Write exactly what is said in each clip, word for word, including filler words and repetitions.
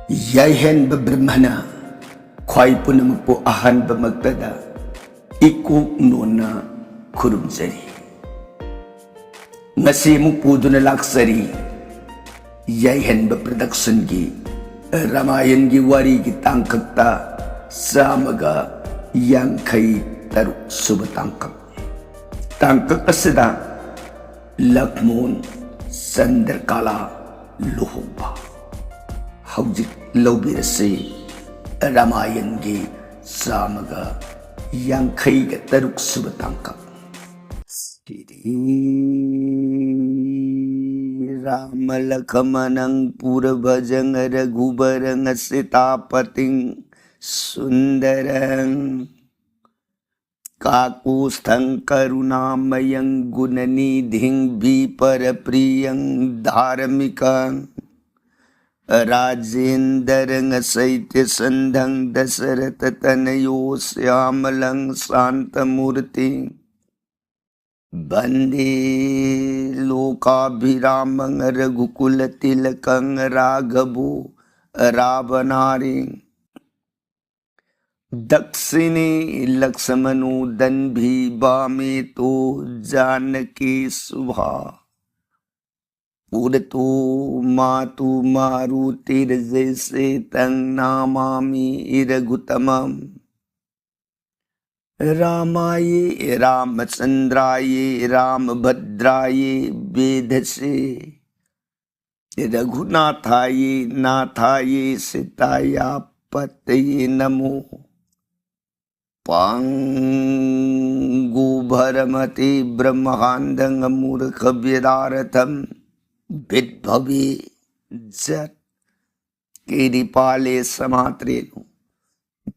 ꯌꯥꯏꯍꯟꯕ ꯕ꯭ꯔꯍ꯭ꯃꯅ ꯈ꯭ꯋꯥꯏ ꯄꯨꯝꯅꯃꯛꯄꯨ ꯑꯍꯥꯟꯕꯃꯛꯇꯗ ꯏꯀꯣꯛ ꯅꯣꯟꯅ ꯈꯨꯔꯨꯝꯖꯔꯤ꯫ ꯉꯁꯤ ꯑꯃꯨꯛ ꯄꯨꯗꯨꯅ ꯂꯥꯛꯆꯔꯤ ꯌꯥꯏꯍꯟꯕ ꯄ꯭ꯔꯗꯛꯁꯟꯒꯤ ꯔꯥꯃꯥꯌꯟꯒꯤ ꯋꯥꯔꯤꯒꯤ ꯇꯥꯡꯀꯛꯇ ꯆꯥꯝꯃꯒ ꯌꯥꯡꯈꯩ ꯇꯔꯨꯛ ꯁꯨꯕ ꯇꯥꯡꯀꯛ꯫ ꯇꯥꯡꯀꯛ ꯑꯁꯤꯗ ꯂꯛꯃꯣꯟ ꯆꯟꯗ꯭ꯔꯀꯥꯂꯥ ꯂꯨꯍꯣꯡꯕ꯫ ꯍꯧꯖꯤꯛ ꯂꯧꯕꯤꯔꯁꯤ ꯔꯥꯃꯥꯌꯟꯒꯤ ꯆꯥꯝꯃꯒ ꯌꯥꯡꯈꯩꯒ ꯇꯔꯨꯛ ꯁꯨꯕ ꯇꯥꯡꯀꯛ꯫ ꯁ꯭ꯔꯤ ꯔꯥꯃ ꯂꯈꯃꯅꯪ ꯄꯨꯔ ꯚꯖꯪ ꯔꯘꯨꯕꯔꯪ ꯁꯤꯇꯥꯄꯇꯤꯡ ꯁꯨꯟꯗꯔꯪ ꯀꯥꯀꯨꯁꯊꯪ ꯀꯔꯨꯅꯥꯃꯌꯪ ꯒꯨꯅꯅꯤꯙꯤꯡ ꯕꯤꯄꯔ ꯄ꯭ꯔꯤꯌꯪ ꯙꯥꯔꯃꯤꯀꯪ ꯔꯥꯖꯦꯟꯗꯔꯪ ꯁꯩꯇ꯭ꯌ ꯁꯟꯙꯪ ꯗꯁꯔꯊ ꯇꯅꯌꯣ ꯁ꯭ꯌꯥꯃꯂꯪ ꯁꯥꯟꯇ ꯃꯨꯔꯇꯤꯡ ꯚꯟꯗꯦ ꯂꯣꯀꯥꯚꯤꯔꯥꯃꯪ ꯔꯘꯨꯀꯨꯂ ꯇꯤꯂꯀꯪ ꯔꯥꯘꯚꯣ ꯔꯥꯚꯅꯥꯔꯤꯡ ꯗꯛꯁꯤꯅꯦ ꯂꯛꯁꯃꯅꯣ ꯗꯟꯚꯤ ꯚꯥꯃꯦ ꯇꯣ ꯖꯥꯅꯀꯤ ꯁꯨꯚꯥ ꯄꯨꯔꯇꯣ ꯃꯥ ꯇꯨ ꯃꯥꯔꯨ ꯇꯤꯔꯖꯦ ꯁꯦ ꯇꯪ ꯅꯥꯃꯥꯃꯤ ꯏꯔ ꯒꯨꯇꯃꯝ ꯔꯥꯃꯥꯌꯦ ꯔꯥꯃꯆꯟꯗ꯭ꯔꯥꯌꯦ ꯔꯥꯃꯚꯗ꯭ꯔꯥꯌꯦ ꯚꯦꯙꯁꯦ ꯔꯘꯨꯅꯥꯊꯥꯌꯦ ꯅꯥꯊꯥꯌꯦ ꯁꯤꯇꯥꯌꯥ ꯄꯇꯌꯦ ꯅꯃꯣ ꯄꯪꯒꯨ ꯚꯔꯃꯇꯤ ꯕ꯭ꯔꯍ꯭ꯃꯥꯟꯗꯪ ꯃꯨꯔꯈ ꯚꯤꯗꯥꯔꯊꯝ ꯚꯤꯠꯚꯚꯤ ꯖꯠ ꯀꯤꯔꯤꯄꯥꯂꯦ ꯁꯃꯥꯇ꯭ꯔꯦꯅꯨ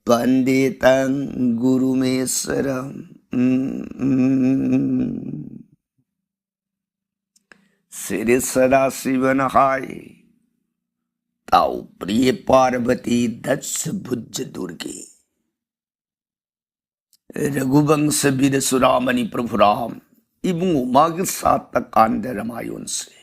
ꯚꯟꯗꯦ ꯇꯪ ꯒꯨꯔꯨꯃꯦꯁꯔꯝ꯫ ꯁ꯭ꯔꯤ ꯁꯗꯥꯁꯤꯕꯅ ꯍꯥꯏ, ꯇꯥꯎ ꯄ꯭ꯔꯤꯌ ꯄꯥꯔꯕꯇꯤ ꯗꯁ ꯚꯨꯖ ꯗꯨꯔꯒꯦ꯫ ꯔꯘꯨꯕꯪꯁ ꯕꯤꯔ ꯁꯨꯔꯥꯃꯅꯤ ꯄ꯭ꯔꯚꯨ ꯔꯥꯝ ꯏꯕꯨꯡꯉꯣ ꯃꯥꯒꯤ ꯁꯥꯠꯇ ꯀꯥꯟꯗ ꯔꯃꯥꯌꯣꯟꯁꯦ꯫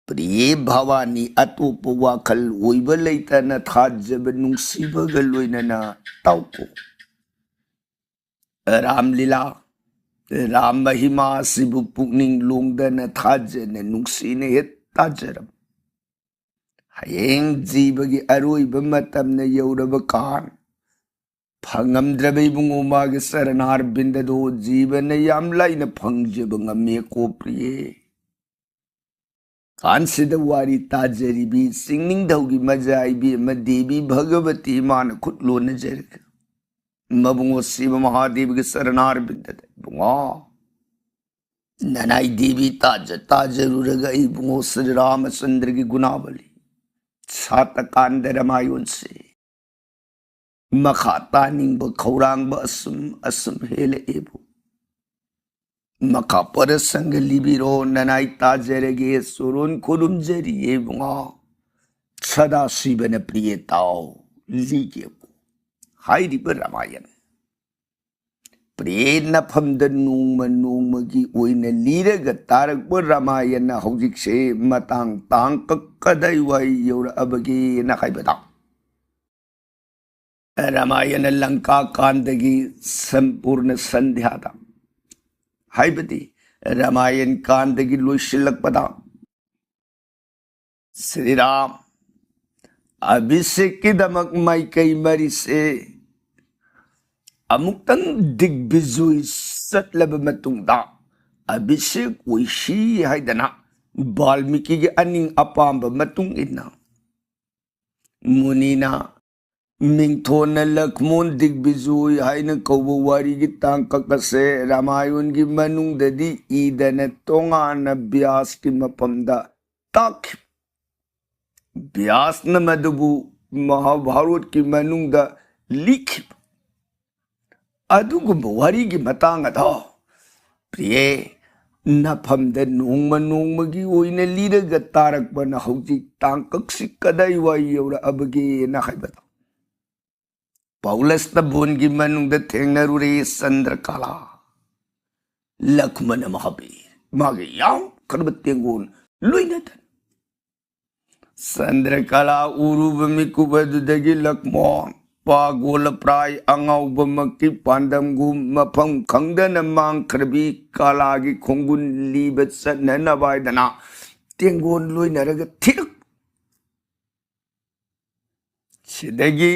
ꯄ꯭ꯔꯤꯌꯦ ꯚꯋꯥꯅꯤ, ꯑꯇꯣꯞꯄ ꯋꯥꯈꯜ ꯑꯣꯏꯕ ꯂꯩꯇꯅ ꯊꯥꯖꯕ ꯅꯨꯡꯁꯤꯕꯒ ꯂꯣꯏꯅꯅ ꯇꯥꯎꯀꯣ꯫ ꯔꯥꯝ ꯂꯤꯂꯥ, ꯔꯥꯝ ꯃꯍꯤꯃꯥ ꯑꯁꯤꯕꯨ ꯄꯨꯛꯅꯤꯡ ꯂꯣꯡꯗꯅ ꯊꯥꯖꯅ ꯅꯨꯡꯁꯤꯅ ꯍꯦꯛ ꯇꯥꯖꯔꯕ꯫ ꯍꯌꯦꯡ ꯖꯤꯕꯒꯤ ꯑꯔꯣꯏꯕ ꯃꯇꯝꯅ ꯌꯧꯔꯕ ꯀꯥꯟ, ꯐꯪꯉꯝꯗ꯭ꯔꯕ ꯏꯕꯨꯡꯉꯣ ꯃꯥꯒꯤ ꯆꯔꯅꯥꯔꯕꯤꯟꯗꯗꯣ ꯖꯤꯕꯅ ꯌꯥꯝ ꯂꯥꯏꯅ ꯐꯪꯖꯕ ꯉꯝꯃꯦꯀꯣ ꯄ꯭ꯔꯤꯌꯦ꯫ ꯀꯥꯟꯁꯤꯗ ꯋꯥꯔꯤ ꯇꯥꯖꯔꯤꯕꯤ ꯆꯤꯡꯅꯤꯡꯊꯧꯒꯤ ꯃꯖꯥꯏꯕꯤ ꯑꯃ ꯗꯦꯕꯤ ꯚꯒꯕꯇꯤ ꯏꯃꯥꯅ ꯈꯨꯠ ꯂꯣꯟꯅꯖꯔꯒ ꯃꯕꯨꯡꯉꯣ ꯁꯤꯕ ꯃꯍꯥꯗꯦꯕꯒꯤ ꯆꯔꯅꯥꯔꯕꯤꯟꯗꯗ, "ꯏꯕꯨꯡꯉꯣ, ꯅꯅꯥꯏ ꯗꯦꯕꯤ ꯇꯥꯖ ꯇꯥꯖꯔꯨꯔꯒ ꯏꯕꯨꯡꯉꯣ ꯁ꯭ꯔꯤ ꯔꯥꯃꯆꯟꯗ꯭ꯔꯒꯤ ꯒꯨꯅꯥꯕꯂꯤ ꯁꯥꯇꯀꯥꯟꯗ ꯔꯃꯥꯌꯣꯟꯁꯦ ꯃꯈꯥ ꯇꯥꯅꯤꯡꯕ ꯈꯧꯔꯥꯡꯕ ꯑꯁꯨꯝ ꯑꯁꯨꯝ ꯍꯦꯜꯂꯛꯑꯦꯕꯨ꯫ ꯃꯈꯥ ꯄꯔꯁꯪꯒ ꯂꯤꯕꯤꯔꯣ, ꯅꯅꯥꯏ ꯇꯥꯖꯔꯒꯦ, ꯆꯨꯔꯣꯟ ꯈꯨꯔꯨꯝꯖꯔꯤꯌꯦ ꯏꯕꯨꯡꯉꯣ꯫ ꯁꯗꯥꯁꯤꯕꯅ ꯄ꯭ꯔꯤꯌꯦ ꯇꯥꯎ ꯂꯤꯒꯦꯀꯣ ꯍꯥꯏꯔꯤꯕ ꯔꯥꯃꯥꯌꯟ꯫ ꯄ꯭ꯔꯤꯌꯦ ꯅꯐꯝꯗ ꯅꯣꯡꯃ ꯅꯣꯡꯃꯒꯤ ꯑꯣꯏꯅ ꯂꯤꯔꯒ ꯇꯥꯔꯛꯄ ꯔꯥꯃꯥꯌꯟꯅ ꯍꯧꯖꯤꯛꯁꯦ ꯃꯇꯥꯡ ꯇꯥꯡꯀꯛ ꯀꯗꯥꯏꯋꯥꯏ ꯌꯧꯔꯛꯑꯕꯒꯦꯅ ꯍꯥꯏꯕꯗ, ꯔꯥꯃꯥꯌꯟ ꯂꯪꯀꯥ ꯀꯥꯟꯗꯒꯤ ꯁꯝꯄꯨꯔꯅ ꯁꯟꯙ꯭ꯌꯥꯗ, ꯍꯥꯏꯕꯗꯤ ꯔꯥꯃꯥꯌꯟ ꯀꯥꯟꯗꯒꯤ ꯂꯣꯏꯁꯤꯜꯂꯛꯄꯗ, ꯁ꯭ꯔꯤꯔꯥꯝ ꯑꯚꯤꯁꯦꯛꯀꯤꯗꯃꯛ ꯃꯥꯏꯀꯩ ꯃꯔꯤꯁꯦ ꯑꯃꯨꯛꯇꯪ ꯗꯤꯒꯕꯤꯖꯣꯏ ꯆꯠꯂꯕ ꯃꯇꯨꯡꯗ, ꯑꯚꯤꯁꯦꯛ ꯑꯣꯏꯁꯤ ꯍꯥꯏꯗꯅ ꯕꯥꯜꯃꯤꯀꯤꯒꯤ ꯑꯅꯤꯡ ꯑꯄꯥꯝꯕ ꯃꯇꯨꯡ ꯏꯟꯅ ꯃꯨꯅꯤꯅ ꯃꯤꯡꯊꯣꯟꯅ ꯂꯛꯃꯣꯟ ꯗꯤꯒꯕꯤꯖꯣꯏ ꯍꯥꯏꯅ ꯀꯧꯕ ꯋꯥꯔꯤꯒꯤ ꯇꯥꯡꯀꯛ ꯑꯁꯦ ꯔꯥꯃꯥꯌꯟꯒꯤ ꯃꯅꯨꯡꯗꯗꯤ ꯏꯗꯅ ꯇꯣꯉꯥꯟꯅ ꯕ꯭ꯌꯥꯁꯀꯤ ꯃꯐꯝꯗ ꯇꯥꯛꯈꯤ꯫ ꯕ꯭ꯌꯥꯁꯅ ꯃꯗꯨꯕꯨ ꯃꯍꯥꯚꯥꯔꯠꯀꯤ ꯃꯅꯨꯡꯗ ꯂꯤꯈꯤꯕ ꯑꯗꯨꯒꯨꯝꯕ ꯋꯥꯔꯤꯒꯤ ꯃꯇꯥꯡ ꯑꯗꯣ, ꯄ꯭ꯔꯤꯌꯦ, ꯅꯐꯝꯗ ꯅꯣꯡꯃ ꯅꯣꯡꯃꯒꯤ ꯑꯣꯏꯅ ꯂꯤꯔꯒ ꯇꯥꯔꯛꯄꯅ ꯍꯧꯖꯤꯛ ꯇꯥꯡꯀꯛꯁꯤ ꯀꯗꯥꯏꯋꯥꯏ ꯌꯧꯔꯛꯑꯕꯒꯦꯅ ꯍꯥꯏꯕꯗꯣ꯫ ꯄꯧꯂꯁꯇ ꯕꯣꯟꯒꯤ ꯃꯅꯨꯡꯗ ꯊꯦꯡꯅꯔꯨꯔꯦ ꯆꯟꯗ꯭ꯔꯀꯥꯂꯥ, ꯂꯛꯃꯅ ꯃꯍꯥꯕꯤꯔ, ꯃꯥꯒꯤ ꯌꯥꯝꯈ꯭ꯔꯕ ꯇꯦꯡꯒꯣꯟ ꯂꯣꯏꯅꯗꯅ꯫ ꯆꯟꯗ꯭ꯔꯀꯂꯥ ꯎꯔꯨꯕ ꯃꯤꯀꯨꯞ ꯑꯗꯨꯗꯒꯤ ꯂꯛꯃꯣꯟ, ꯄꯥꯒꯣꯂ ꯄ꯭ꯔꯥꯏ ꯑꯉꯥꯎꯕꯃꯛꯀꯤ ꯄꯥꯟꯗꯝꯒꯨꯝ, ꯃꯐꯝ ꯈꯪꯗꯅ ꯃꯥꯡꯈ꯭ꯔꯕꯤ ꯀꯂꯥꯒꯤ ꯈꯣꯡꯒꯨꯟ ꯂꯤꯕ ꯆꯠꯅꯅꯕ ꯍꯥꯏꯗꯅ ꯇꯦꯡꯒꯣꯟ ꯂꯣꯏꯅꯔꯒ ꯊꯤꯔꯛ꯫ ꯁꯤꯗꯒꯤ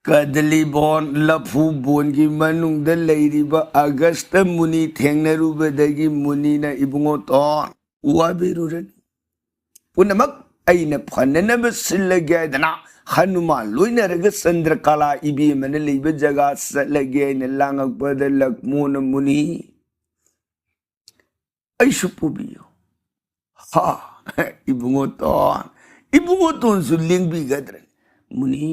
ꯀꯗꯂꯤꯕꯣꯟ ꯂꯐꯨ ꯕꯣꯟꯒꯤ ꯃꯅꯨꯡꯗ ꯂꯩꯔꯤꯕ ꯑꯒꯁꯇ ꯃꯨꯅꯤ ꯊꯦꯡꯅꯔꯨꯕꯗꯒꯤ ꯃꯨꯅꯤꯅ, "ꯏꯕꯨꯡꯉꯣ ꯇꯣꯟ, ꯋꯥꯕꯤꯔꯨꯔꯅꯨ꯫ ꯄꯨꯝꯅꯃꯛ ꯑꯩꯅ ꯐꯅꯅꯕ ꯁꯤꯜꯂꯒꯦ" ꯍꯥꯏꯗꯅ ꯍꯅꯨꯃꯥꯟ ꯂꯣꯏꯅꯔꯒ ꯆꯟꯗ꯭ꯔꯀꯂꯥ ꯏꯕꯦꯝꯃꯅ ꯂꯩꯕ ꯖꯒꯥ ꯆꯠꯂꯒꯦ ꯍꯥꯏꯅ ꯂꯥꯡꯉꯛꯄꯗ ꯂꯛꯃꯣꯟꯅ, "ꯃꯨꯅꯤ, ꯑꯩꯁꯨ ꯄꯨꯕꯤꯌꯨ"꯫ "ꯍꯥ, ꯏꯕꯨꯡꯉꯣ ꯇꯣꯟ, ꯏꯕꯨꯡꯉꯣ ꯇꯣꯟꯁꯨ ꯂꯦꯡꯕꯤꯒꯗ꯭ꯔꯅꯤ?" "ꯃꯨꯅꯤ,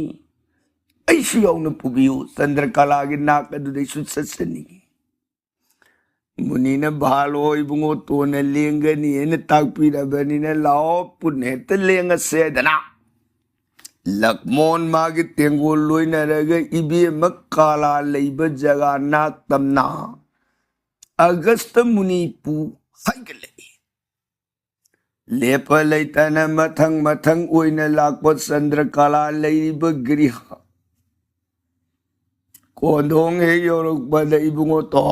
ꯑꯩꯁꯨ ꯌꯥꯎꯅ ꯄꯨꯕꯤꯌꯨ, ꯆꯟꯗ꯭ꯔꯀꯂꯥꯒꯤ ꯅꯥꯛ ꯑꯗꯨꯗꯩꯁꯨ ꯆꯠꯆꯅꯤꯡꯉꯤ"꯫ ꯃꯨꯅꯤꯅ, "ꯚꯥꯂꯣ, ꯏꯕꯨꯡꯉꯣ ꯇꯣꯟꯅ ꯂꯦꯡꯒꯅꯤ ꯍꯥꯏꯅ ꯇꯥꯛꯄꯤꯔꯕꯅꯤꯅ ꯂꯥꯛꯑꯣ, ꯄꯨꯟꯅ ꯍꯦꯛꯇ ꯂꯦꯡꯉꯁꯦ" ꯍꯥꯏꯗꯅ ꯂꯛꯃꯣꯟ ꯃꯥꯒꯤ ꯇꯦꯡꯒꯣꯜ ꯂꯣꯏꯅꯔꯒ ꯏꯕꯦꯝꯃ ꯀꯂꯥ ꯂꯩꯕ ꯖꯒꯥ ꯅꯥꯛ ꯇꯝꯅ ꯑꯒꯁꯇ ꯃꯨꯅꯤ ꯄꯨ ꯍꯥꯏꯒꯠꯂꯛꯏ꯫ ꯂꯦꯞꯄ ꯂꯩꯇꯅ ꯃꯊꯪ ꯃꯊꯪ ꯑꯣꯏꯅ ꯂꯥꯛꯄ ꯆꯟꯗ꯭ꯔꯀꯂꯥ ꯂꯩꯔꯤꯕ ꯒ꯭ꯔꯤꯍ ꯀꯣꯟꯊꯣꯡ ꯍꯦꯛ ꯌꯧꯔꯛꯄꯗ, "ꯏꯕꯨꯡꯉꯣ ꯇꯣ,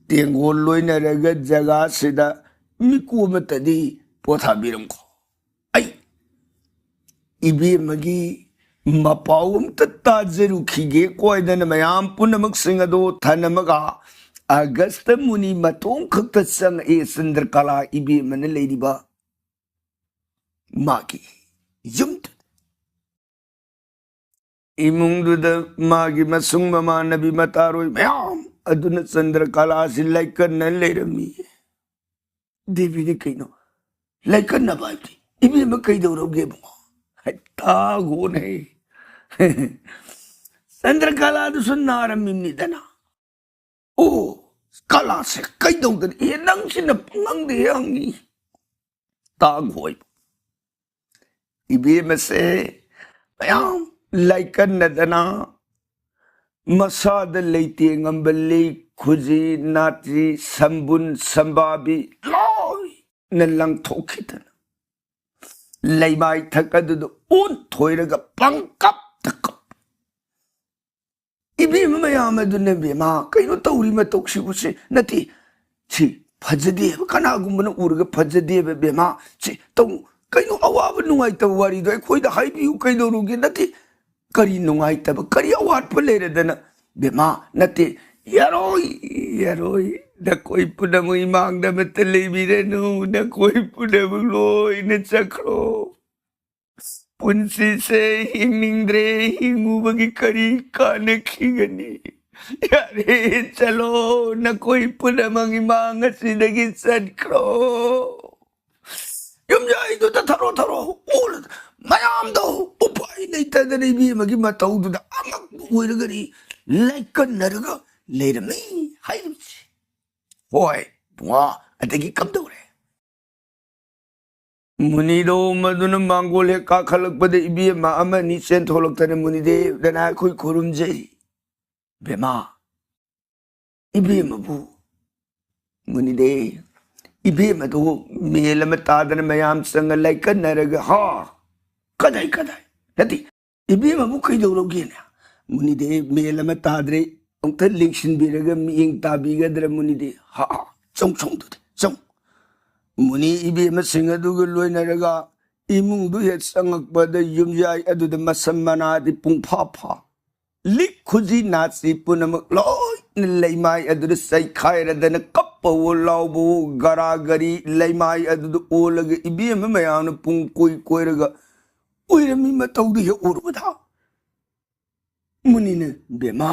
ꯇꯦꯡꯒꯣꯜ ꯂꯣꯏꯅꯔꯒ ꯖꯒꯥꯁꯤꯗ ꯃꯤꯀꯨꯞ ꯑꯃꯠꯇꯗꯤ ꯄꯣꯊꯥꯕꯤꯔꯝꯈꯣ꯫ ꯑꯩ ꯏꯕꯦꯝꯃꯒꯤ ꯃꯄꯥꯎ ꯑꯝꯇ ꯇꯥꯖꯔꯨꯈꯤꯒꯦ" ꯀꯣꯏꯗꯅ ꯃꯌꯥꯝ ꯄꯨꯝꯅꯃꯛꯁꯤꯡ ꯑꯗꯨ ꯊꯅꯝꯃꯒ ꯑꯒꯁꯇ ꯃꯨꯅꯤ ꯃꯇꯣꯝ ꯈꯛꯇ ꯆꯪꯉꯛꯑꯦ ꯆꯟꯗ꯭ꯔꯀꯂꯥ ꯏꯕꯦꯝꯃꯅ ꯂꯩꯔꯤꯕ ꯃꯥꯒꯤ ꯌꯨꯝꯗꯨꯗ꯫ ꯏꯃꯨꯡꯗꯨꯗ ꯃꯥꯒꯤ ꯃꯁꯨꯡ ꯃꯃꯥꯟꯅꯕꯤ ꯃꯇꯥꯔꯣꯏ ꯃꯌꯥꯝ ꯑꯗꯨꯅ ꯆꯟꯗ꯭ꯔꯀꯂꯥꯁꯤ ꯂꯥꯏꯀꯠꯅ ꯂꯩꯔꯝꯃꯤ꯫ ꯗꯦꯕꯤꯅ, "ꯀꯩꯅꯣ ꯂꯥꯏꯀꯠꯅꯕ ꯍꯥꯏꯕꯗꯤ? ꯏꯕꯦꯝꯃ ꯀꯩꯗꯧꯔꯒꯦ ꯏꯕꯨꯡꯉꯣ?" ꯍꯥꯏ, ꯇꯥꯒꯣꯅꯦ꯫ ꯆꯟꯗ꯭ꯔꯀꯂꯥꯗꯨꯁꯨ ꯅꯥꯔꯝꯃꯤꯕꯅꯤꯗꯅ꯫ "ꯑꯣ, ꯀꯂꯥꯁꯦ ꯀꯩꯗꯧꯗꯅ? ꯑꯦ, ꯅꯪꯁꯤꯅ ꯄꯪꯍꯪꯗ ꯍꯦꯛ ꯍꯪꯉꯤ꯫ ꯇꯥꯒꯣꯏ, ꯏꯕꯦꯝꯃꯁꯦ ꯃꯌꯥꯝ ꯂꯥꯏꯀꯠꯅꯗꯅ ꯃꯁꯥꯗ ꯂꯩꯇꯦꯡꯉꯝꯕ ꯂꯤꯛ, ꯈꯨꯖꯤ, ꯅꯥꯆꯤ, ꯁꯝꯕꯨꯟ, ꯁꯝꯕꯥꯕꯤ ꯂꯣꯏꯅ ꯂꯪꯊꯣꯛꯈꯤꯗꯅ ꯂꯩꯃꯥꯏ ꯊꯛ ꯑꯗꯨꯗ ꯑꯣꯟꯊꯣꯏꯔꯒ ꯄꯪꯀꯞꯇ ꯀꯞ꯫ ꯏꯕꯦꯝꯃ ꯃꯌꯥꯝ ꯑꯗꯨꯅ, "ꯕꯦꯝꯃ, ꯀꯩꯅꯣ ꯇꯧꯔꯤ ꯃꯇꯧꯁꯤꯕꯨ?" "ꯁꯤ ꯅꯠꯇꯦ, ꯁꯤ ꯐꯖꯗꯦꯕ, ꯀꯅꯥꯒꯨꯝꯕꯅ ꯎꯔꯒ ꯐꯖꯗꯦꯕ, ꯕꯦꯝꯃ, ꯁꯤ ꯇꯧ, ꯀꯩꯅꯣ ꯑꯋꯥꯕ ꯅꯨꯡꯉꯥꯏꯇꯕ ꯋꯥꯔꯤꯗꯣ ꯑꯩꯈꯣꯏꯗ ꯍꯥꯏꯕꯤꯌꯨ, ꯀꯩꯗꯧꯔꯒꯦ?" "ꯅꯠꯇꯦ, ꯀꯔꯤ ꯅꯨꯡꯉꯥꯏꯇꯕ, ꯀꯔꯤ ꯑꯋꯥꯠꯄ ꯂꯩꯔꯗꯅ?" "ꯕꯦꯝꯃ, ꯅꯠꯇꯦ, ꯌꯥꯔꯣꯏ, ꯌꯥꯔꯣꯏ, ꯅꯈꯣꯏ ꯄꯨꯝꯅꯃꯛ ꯏꯃꯥꯡꯗ ꯑꯃꯠꯇ ꯂꯩꯕꯤꯔꯅꯨ, ꯅꯈꯣꯏ ꯄꯨꯝꯅꯃꯛ ꯂꯣꯏꯅ ꯆꯠꯈ꯭ꯔꯣ꯫ ꯄꯨꯟꯁꯤꯁꯦ ꯍꯤꯡꯅꯤꯡꯗ꯭ꯔꯦ, ꯍꯤꯡꯉꯨꯕꯒꯤ ꯀꯔꯤ ꯀꯥꯟꯅꯈꯤꯒꯅꯤ? ꯌꯥꯔꯦ, ꯆꯠꯂꯣ, ꯅꯈꯣꯏ ꯄꯨꯝꯅꯃꯛ ꯏꯃꯥꯡ ꯑꯁꯤꯗꯒꯤ ꯆꯠꯈ꯭ꯔꯣ꯫" ꯌꯨꯝꯖꯥꯏꯗꯨꯗ ꯊꯔꯣ ꯊꯔꯣ ꯑꯣꯜꯂ ꯃꯌꯥꯝꯗꯣ ꯎꯄꯥꯏ ꯂꯩꯇꯗꯅ ꯏꯕꯦꯝꯃꯒꯤ ꯃꯇꯧꯗꯨꯗ ꯑꯉꯛꯄ ꯑꯣꯏꯔꯒꯅꯤ ꯂꯥꯏꯀꯠꯅꯔꯒ ꯂꯩꯔꯝꯃꯤ ꯍꯥꯏꯔꯤꯕꯁꯤ꯫ ꯍꯣꯏ, ꯄꯨꯡꯉꯥ ꯑꯗꯒꯤ ꯀꯝꯗꯧꯔꯦ? ꯃꯨꯅꯤꯗꯣ ꯃꯗꯨꯅ ꯃꯥꯡꯒꯣꯜ ꯍꯦꯛ ꯀꯥꯈꯠꯂꯛꯄꯗ ꯏꯕꯦꯝꯃ ꯑꯃꯅꯤ ꯆꯦꯟꯊꯣꯛꯂꯛꯇꯅ, "ꯃꯨꯅꯤꯗꯦꯕ, ꯅꯅꯥꯏ ꯑꯩꯈꯣꯏ ꯈꯨꯔꯨꯝꯖꯔꯤ꯫ ꯕꯦꯝꯃ, ꯏꯕꯦꯝꯃꯕꯨ ꯃꯨꯅꯤꯗꯦ, ꯏꯕꯦꯝꯃꯗꯨ ꯃꯦꯜ ꯑꯃ ꯇꯥꯗꯅ ꯃꯌꯥꯝ ꯆꯪꯉ ꯂꯥꯏꯀꯠꯅꯔꯒ, ꯍꯥ? ꯀꯗꯥꯏ, ꯀꯗꯥꯏ? ꯅꯠꯇꯦ, ꯏꯕꯦꯝꯃꯕꯨ ꯀꯩꯗꯧꯔꯒꯦꯅꯦ?" ꯃꯨꯅꯤꯗꯦ ꯃꯦꯜ ꯑꯃ ꯇꯥꯗ꯭ꯔꯦ, ꯑꯃꯨꯛꯇ ꯂꯦꯡꯁꯤꯟꯕꯤꯔꯒ ꯃꯤꯠꯌꯦꯡ ꯇꯥꯕꯤꯒꯗ꯭ꯔꯥ ꯃꯨꯅꯤꯗꯦ? ꯍꯥ? ꯆꯪ, ꯆꯪꯗꯨꯗꯤ, ꯆꯪ꯫ ꯃꯨꯅꯤ ꯏꯕꯦꯝꯃꯁꯤꯡ ꯑꯗꯨꯒ ꯂꯣꯏꯅꯔꯒ ꯏꯃꯨꯡꯗꯨ ꯍꯦꯛ ꯆꯪꯉꯛꯄꯗ ꯌꯨꯝꯌꯥꯏ ꯑꯗꯨꯗ ꯃꯁꯝ ꯃꯅꯥꯗꯤ ꯄꯨꯡꯐꯥ ꯐꯥ꯫ ꯂꯤꯛ ꯈꯨꯖꯤ ꯅꯥꯆꯤ ꯄꯨꯝꯅꯃꯛ ꯂꯣꯏꯅ ꯂꯩꯃꯥꯏ ꯑꯗꯨꯗ ꯆꯩꯈꯥꯏꯔꯗꯅ ꯀꯞꯄꯋꯣ ꯂꯥꯎꯕꯋꯣ ꯒꯔꯥ ꯒꯔꯤ ꯂꯩꯃꯥꯏ ꯑꯗꯨꯗ ꯑꯣꯜꯂꯒ ꯏꯕꯦꯝꯃ ꯃꯌꯥꯝꯅ ꯄꯨꯡ ꯀꯣꯏ ꯀꯣꯏꯔꯒ ꯎꯏꯔꯝꯃꯤ ꯃꯇꯧꯗꯨ ꯍꯦꯛ ꯎꯔꯨꯕꯗ ꯃꯨꯅꯤꯅ, "ꯕꯦꯝꯃ,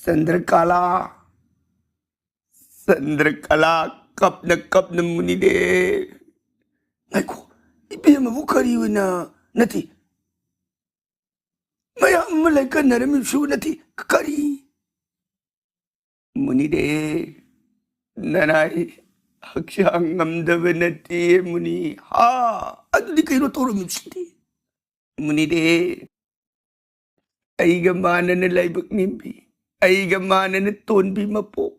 ꯆꯟꯗ꯭ꯔꯀꯥꯂꯥ, ꯆꯟꯗ꯭ꯔꯀꯥꯂꯥ, ꯀꯞꯅ ꯀꯞꯅ ꯃꯨꯅꯤꯅꯦ꯫ ꯉꯥꯏꯈꯣ, ꯏꯕꯦꯝꯃꯕꯨ ꯀꯔꯤ ꯑꯣꯏꯅ, ꯅꯠꯇꯦ, ꯃꯌꯥꯝ ꯑꯃ ꯂꯩꯀꯠꯅꯔꯝꯃꯤꯕꯁꯨ ꯅꯠꯇꯦ, ꯀꯔꯤ?" "ꯃꯨꯅꯤꯅꯦ, ꯅꯅꯥꯏ ꯍꯛꯆꯥꯡ ꯉꯝꯗꯕ ꯅꯠꯇꯦ ꯃꯨꯅꯤ꯫" "ꯍꯥ? ꯑꯗꯨꯗꯤ ꯀꯩꯅꯣ ꯇꯧꯔꯝꯃꯤꯕꯁꯤꯗꯤ?" "ꯃꯨꯅꯤꯅꯦ, ꯑꯩꯒ ꯃꯥꯟꯅꯅ ꯂꯥꯏꯕꯛ ꯅꯤꯡꯕꯤ, ꯑꯩꯒ ꯃꯥꯟꯅꯅ ꯇꯣꯟꯕꯤ ꯃꯄꯣꯛ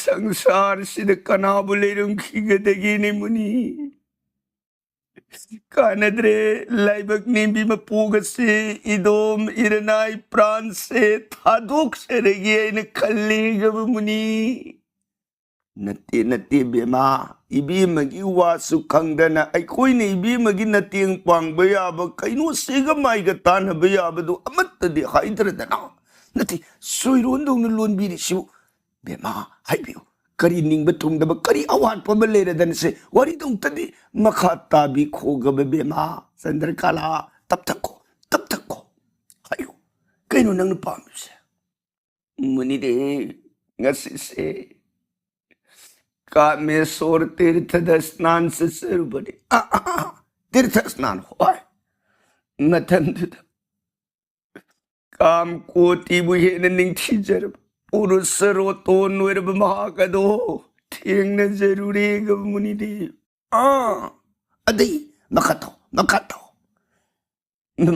ꯁꯪꯁꯥꯔꯁꯤꯗ ꯀꯅꯥꯕꯨ ꯂꯩꯔꯝꯈꯤꯒꯗꯒꯦꯅꯦ ꯃꯨꯅꯤ? ꯀꯥꯟꯅꯗ꯭ꯔꯦ, ꯂꯥꯏꯕꯛ ꯅꯦꯝꯕꯤ ꯃꯄꯣꯛ ꯑꯁꯤ ꯏꯗꯣꯝ ꯏꯔꯅꯥꯏ ꯄ꯭ꯔꯥꯟꯁꯦ ꯊꯥꯗꯣꯛꯆꯔꯒꯦ ꯍꯥꯏꯅ ꯈꯜꯂꯦꯒꯕ ꯃꯨꯅꯤ꯫ ꯅꯠꯇꯦ, ꯅꯠꯇꯦ, ꯕꯦꯝꯃ, ꯏꯕꯦꯝꯃꯒꯤ ꯋꯥꯁꯨ ꯈꯪꯗꯅ ꯑꯩꯈꯣꯏꯅ ꯏꯕꯦꯝꯃꯒꯤ ꯃꯇꯦꯡ ꯄꯥꯡꯕ ꯌꯥꯕ ꯀꯩꯅꯣꯁꯤꯒ ꯃꯥꯏꯒ ꯇꯥꯟꯅꯕ ꯌꯥꯕꯗꯨ ꯑꯃꯠꯇꯗꯤ ꯍꯥꯏꯗ꯭ꯔꯗꯅ꯫ ꯅꯠꯇꯦ, ꯁꯣꯏꯔꯣꯟꯗꯧꯅ ꯂꯣꯟꯕꯤꯔꯤꯁꯤꯕꯨ꯫ ꯕꯦꯝꯃ, ꯍꯥꯏꯕꯤꯌꯨ, ꯀꯔꯤ ꯅꯤꯡꯕ ꯊꯨꯡꯗꯕ, ꯀꯔꯤ ꯑꯋꯥꯠꯄ ꯑꯃ ꯂꯩꯔꯗꯅ ꯁꯦ, ꯋꯥꯔꯤꯗꯨ ꯑꯃꯨꯛꯇꯗꯤ ꯃꯈꯥ ꯇꯥꯕꯤꯈꯣꯒꯕ ꯕꯦꯝꯃ꯫ ꯆꯟꯗ꯭ꯔꯀꯂꯥ, ꯇꯞꯊꯈꯣ, ꯇꯞꯊꯈꯣ꯫ ꯍꯥꯏꯌꯨ, ꯀꯩꯅꯣ ꯅꯪꯅ ꯄꯥꯝꯃꯤꯕꯁꯦ? ꯃꯨꯅꯤꯗꯦ, ꯉꯁꯤꯁꯦ ꯀꯥꯃꯦꯁꯣꯔ ꯇꯤꯔꯊꯗ ꯁ꯭ꯅꯥꯟ ꯆꯠꯆꯔꯨꯕꯅꯤ꯫ ꯑ, ꯑ, ꯑ, ꯇꯤꯔꯊ ꯁ꯭ꯅꯥꯟ, ꯍꯣꯏ꯫ ꯃꯇꯝꯗꯨꯗ ꯀꯥꯝ ꯀꯣꯇꯤꯕꯨ ꯍꯦꯟꯅ ꯅꯤꯡꯊꯤꯖꯔꯕ ꯄꯨꯔꯨꯁ ꯔꯣꯇꯣꯟ ꯑꯣꯏꯔꯕ ꯃꯍꯥꯛ ꯑꯗꯣ ꯊꯦꯡꯅꯖꯔꯨꯔꯦꯒ ꯃꯨꯅꯤꯗꯦ꯫ ꯑꯥ, ꯑꯗꯩ ꯃꯈꯥ ꯇꯧ, ꯃꯈꯥ ꯇꯧ꯫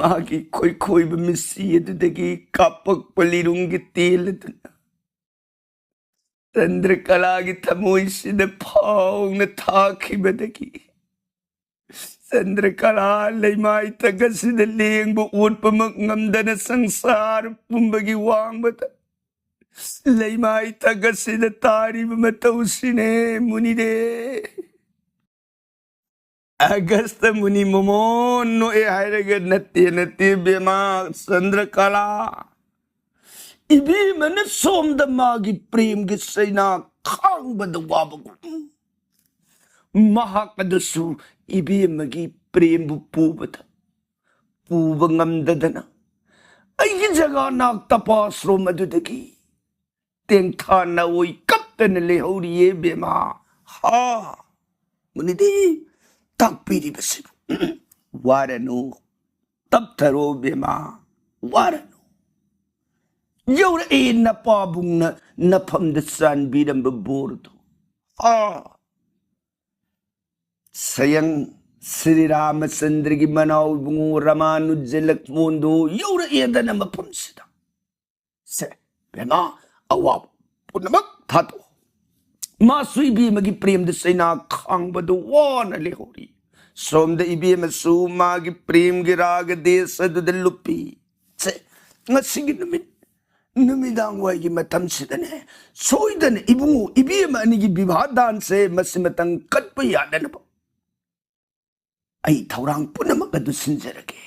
ꯃꯥꯒꯤ ꯈꯣꯏꯈꯣꯏꯕ ꯃꯤꯠꯁꯤ ꯑꯗꯨꯗꯒꯤ ꯀꯥꯞꯄꯛꯄ ꯂꯤꯔꯨꯡꯒꯤ ꯇꯦꯜ ꯑꯗꯨꯅ ꯆꯟꯗ꯭ꯔꯀꯂꯥꯒꯤ ꯊꯃꯣꯏꯁꯤꯗ ꯐꯥꯎꯅ ꯊꯥꯈꯤꯕꯗꯒꯤ ꯆꯟꯗ꯭ꯔꯀꯂꯥ ꯂꯩꯃꯥꯏ ꯊꯛ ꯑꯁꯤꯗ ꯂꯦꯡꯕ ꯑꯣꯠꯄꯃꯛ ꯉꯝꯗꯅ ꯁꯪꯁꯥꯔ ꯄꯨꯝꯕꯒꯤ ꯋꯥꯡꯃꯗ ꯂꯩꯃꯥꯏ ꯊꯛ ꯑꯁꯤꯗ ꯇꯥꯔꯤꯕ ꯃꯇꯧꯁꯤꯅꯦ ꯃꯨꯅꯤꯗꯦ꯫ ꯑꯒꯁꯇ ꯃꯨꯅꯤ ꯃꯣꯃꯣꯟ ꯅꯣꯛꯑꯦ ꯍꯥꯏꯔꯒ ꯅꯠꯇꯦ, ꯅꯠꯇꯦ ꯕꯦꯃꯥ ꯆꯟꯗ꯭ꯔꯀꯂꯥ꯫ ꯏꯕꯦꯝꯃꯅ ꯁꯣꯝꯗ ꯃꯥꯒꯤ ꯄ꯭ꯔꯦꯝꯒꯤ ꯆꯩꯅꯥ ꯈꯥꯡꯕꯗ ꯋꯥꯕꯒꯨꯝ, ꯃꯍꯥꯛ ꯑꯗꯨꯁꯨ ꯏꯕꯦꯝꯃꯒꯤ ꯄ꯭ꯔꯦꯝꯕꯨ ꯄꯨꯕꯗ, ꯄꯨꯕ ꯉꯝꯗꯗꯅ ꯑꯩꯒꯤ ꯖꯒꯥ ꯅꯥꯛ ꯇꯄꯥꯁ꯭ꯔꯣꯝ ꯑꯗꯨꯗꯒꯤ ꯇꯦꯡꯊꯥ ꯅꯥꯑꯣꯏ ꯀꯞꯇꯅ ꯂꯩꯍꯧꯔꯤꯌꯦ ꯕꯦꯃꯥ꯫ ꯍꯥ! ꯃꯨꯅꯤꯗꯤ ꯇꯥꯛꯄꯤꯔꯤꯕꯁꯤꯕꯨ꯫ ꯋꯥꯔꯅꯨ, ꯇꯞꯊꯔꯣ ꯕꯦꯃꯥ, ꯋꯥꯔꯅꯨ꯫ ꯌꯧꯔꯛꯑꯦ ꯅꯄꯥꯕꯨꯡꯅ ꯅꯐꯝꯗ ꯆꯥꯟꯕꯤꯔꯝꯕ ꯕꯣꯔꯗꯨ꯫ ꯑꯥ! ꯁꯌꯪ ꯁ꯭ꯔꯤ ꯔꯥꯃꯆꯟꯗ꯭ꯔꯒꯤ ꯃꯅꯥꯎ ꯏꯕꯨꯡꯉꯣ ꯔꯃꯥꯅꯨꯖ ꯂꯛꯃꯣꯟꯗꯨ ꯌꯧꯔꯛꯑꯦꯗꯅ ꯃꯐꯝꯁꯤꯗ꯫ ꯁꯦ, ꯕꯦꯃꯥ, ꯑꯋꯥꯕ ꯄꯨꯝꯅꯃꯛ ꯊꯥꯗꯣꯛꯑꯣ꯫ ꯃꯥꯁꯨ ꯏꯕꯦꯝꯃꯒꯤ ꯄ꯭ꯔꯦꯝꯗ ꯆꯩꯅꯥ ꯈꯥꯡꯕꯗꯨ ꯋꯥꯅ ꯂꯩꯍꯧꯔꯤ꯫ ꯁꯣꯝꯗ ꯏꯕꯦꯝꯃꯁꯨ ꯃꯥꯒꯤ ꯄ꯭ꯔꯦꯝꯒꯤ ꯔꯥꯒ ꯗꯦꯁ ꯑꯗꯨꯗ ꯂꯨꯞꯄꯤ꯫ ꯁꯦ, ꯉꯁꯤꯒꯤ ꯅꯨꯃꯤꯠ ꯅꯨꯃꯤꯗꯥꯡ ꯋꯥꯏꯒꯤ ꯃꯇꯝꯁꯤꯗꯅꯦ, ꯁꯣꯏꯗꯅ ꯏꯕꯨꯡꯉꯣ ꯏꯕꯦꯝꯃ ꯑꯅꯤꯒꯤ ꯕꯤꯚꯥ ꯗꯥꯟꯁꯦ ꯃꯁꯤ ꯃꯇꯝ ꯀꯠꯄ ꯌꯥꯅꯅꯕ ꯑꯩ ꯊꯧꯔꯥꯡ ꯄꯨꯝꯅꯃꯛ ꯑꯗꯨ ꯁꯤꯟꯖꯔꯒꯦ꯫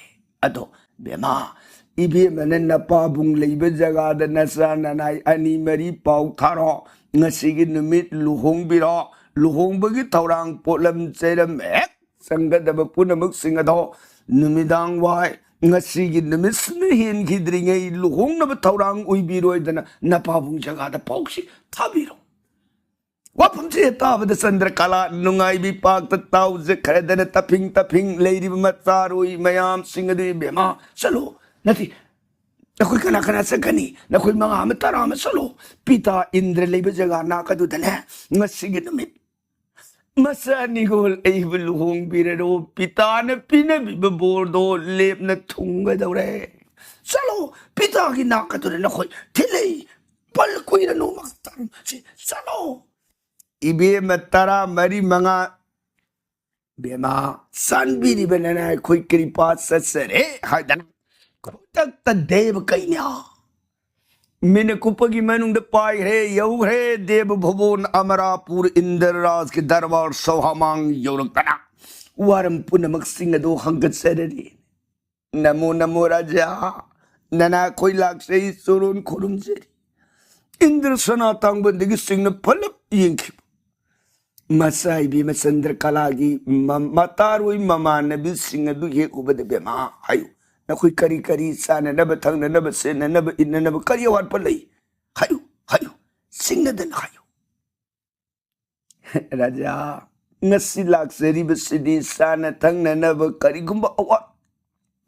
ꯑꯗꯣ ꯕꯦꯝꯃ, ꯏꯕꯦꯝꯃꯅ ꯅꯄꯥꯕꯨꯡ ꯂꯩꯕ ꯖꯒꯥꯗ ꯅꯆꯥ ꯅꯅꯥꯏ ꯑꯅꯤ ꯃꯔꯤ ꯄꯥꯎ ꯊꯥꯔꯣ꯫ ꯉꯁꯤꯒꯤ ꯅꯨꯃꯤꯠ ꯂꯨꯍꯣꯡꯕꯤꯔꯣ꯫ ꯂꯨꯍꯣꯡꯕꯒꯤ ꯊꯧꯔꯥꯡ ꯄꯣꯠꯂꯝ ꯆꯩꯔꯝ ꯍꯦꯛ ꯆꯪꯒꯗꯕ ꯄꯨꯝꯅꯃꯛꯁꯤꯡ ꯑꯗꯣ ꯅꯨꯃꯤꯗꯥꯡ ꯋꯥꯏ ꯉꯁꯤꯒꯤ ꯅꯨꯃꯤꯠꯁꯤꯅ ꯍꯦꯟꯈꯤꯗ꯭ꯔꯤꯉꯩ ꯂꯨꯍꯣꯡꯅꯕ ꯊꯧꯔꯥꯡ ꯑꯣꯏꯕꯤꯔꯣꯏꯗꯅ ꯅꯄꯥꯕꯨꯡ ꯖꯒꯥꯗ ꯄꯥꯎꯁꯤ ꯊꯥꯕꯤꯔꯣ꯫ ꯋꯥꯐꯝꯁꯤ ꯍꯦꯛ ꯇꯥꯕꯗ ꯆꯟꯗ꯭ꯔꯀꯂꯥ ꯅꯨꯡꯉꯥꯏꯕꯤ ꯄꯥꯛꯇ ꯇꯥꯎꯖꯈ꯭ꯔꯗꯅ ꯇꯐꯤꯡ ꯇꯐꯤꯡ ꯂꯩꯔꯤꯕ ꯃꯆꯥꯔꯣꯏ ꯃꯌꯥꯝꯁꯤꯡ ꯑꯗꯨ, "ꯏꯕꯦꯝꯃ, ꯆꯠꯂꯣ, ꯅꯠꯇꯦ, ꯅꯈꯣꯏ ꯀꯅꯥ ꯀꯅꯥ ꯆꯠꯀꯅꯤ? ꯅꯈꯣꯏ ꯃꯉꯥ ꯑꯃ ꯇꯔꯥ ꯑꯃ ꯆꯠꯂꯣ꯫ ꯄꯤꯇꯥ ꯏꯟꯗ꯭ꯔ ꯂꯩꯕ ꯖꯒꯥ ꯅꯥꯀꯗꯨꯗꯅꯦ ꯉꯁꯤꯒꯤ ꯅꯨꯃꯤꯠ ꯃꯆꯥ ꯅꯤꯒꯣꯜ ꯑꯩꯕꯨ ꯂꯨꯍꯣꯡꯕꯤꯔꯔꯣ, ꯄꯤꯇꯥꯅ ꯄꯤꯅꯕꯤꯕ ꯕꯣꯔꯗꯣ ꯂꯦꯞꯅ ꯊꯨꯡꯒꯗꯧꯔꯦ꯫ ꯆꯠꯂꯣ, ꯄꯤꯇꯥꯒꯤ ꯅꯥꯀꯗꯨꯗ ꯅꯈꯣꯏ ꯊꯤꯜꯂꯩ ꯄꯜ ꯀꯨꯏꯔꯅꯨ ꯃꯇꯝꯁꯤ꯫ ꯆꯠꯂꯣ, ꯏꯕꯦꯝꯃ ꯇꯔꯥ ꯃꯔꯤ ꯃꯉꯥ, ꯕꯦꯝꯃ, ꯆꯥꯟꯕꯤꯔꯤꯕ ꯅꯅꯥꯏ ꯑꯩꯈꯣꯏ ꯀ꯭ꯔꯤꯄꯥ ꯆꯠꯆꯔꯦ" ꯍꯥꯏꯗꯅ ꯈꯨꯗꯛꯇ ꯗꯦꯕ ꯀꯩꯅ꯭ꯌꯥ ꯃꯤꯅ ꯀꯨꯞꯄꯒꯤ ꯃꯅꯨꯡꯗ ꯄꯥꯏꯈ꯭ꯔꯦ, ꯌꯧꯈ꯭ꯔꯦ꯫ ꯗꯦꯕ ꯚꯨꯕꯣꯟ ꯑꯃꯔꯥꯄꯨꯔ ꯏꯟꯗ꯭ꯔ ꯔꯥꯖꯀꯤ ꯗꯔꯕꯥꯔ ꯁꯣꯍꯥꯃꯥꯡ ꯌꯧꯔꯛꯇꯅ ꯋꯥꯔꯝ ꯄꯨꯝꯅꯃꯛꯁꯤꯡ ꯑꯗꯨ ꯍꯪꯒꯠꯆꯔꯔꯤ꯫ "ꯅꯃꯣ ꯅꯃꯣ ꯔꯥꯖꯥ, ꯅꯅꯥ ꯑꯩꯈꯣꯏ ꯂꯥꯛꯆꯩ, ꯆꯨꯔꯣꯟ ꯈꯨꯔꯨꯝꯖꯔꯤ"꯫ ꯏꯟꯗ꯭ꯔ ꯁꯅꯥ ꯇꯥꯡꯕꯟꯗꯒꯤ ꯆꯤꯡꯅ ꯐꯂꯞ ꯌꯦꯡꯈꯤꯕ ꯃꯆꯥ ꯏꯕꯦꯝꯃ ꯆꯟꯗ꯭ꯔꯀꯂꯥꯒꯤ ꯃ-, ꯃꯇꯥꯔꯣꯏ ꯃꯃꯥꯟꯅꯕꯤꯁꯤꯡ ꯑꯗꯨ ꯍꯦꯛ ꯎꯕꯗ, "ꯕꯦꯝꯃ, ꯍꯥꯏꯌꯨ, ꯅꯈꯣꯏ ꯀꯔꯤ ꯀꯔꯤ ꯆꯥꯅꯅꯕ, ꯊꯛꯅꯅꯕ, ꯁꯦꯠꯅꯅꯕ, ꯏꯟꯅꯅꯕ ꯀꯔꯤ ꯑꯋꯥꯠꯄ ꯂꯩ? ꯍꯥꯏꯌꯨ, ꯍꯥꯏꯌꯨ, ꯆꯤꯡꯅꯗꯅ ꯍꯥꯏꯌꯨ"꯫ "ꯔꯥꯖꯥ, ꯉꯁꯤ ꯂꯥꯛꯆꯔꯤꯕꯁꯤꯗꯤ ꯆꯥꯅ ꯊꯛꯅꯅꯕ ꯀꯔꯤꯒꯨꯝꯕ ꯑꯋꯥꯠ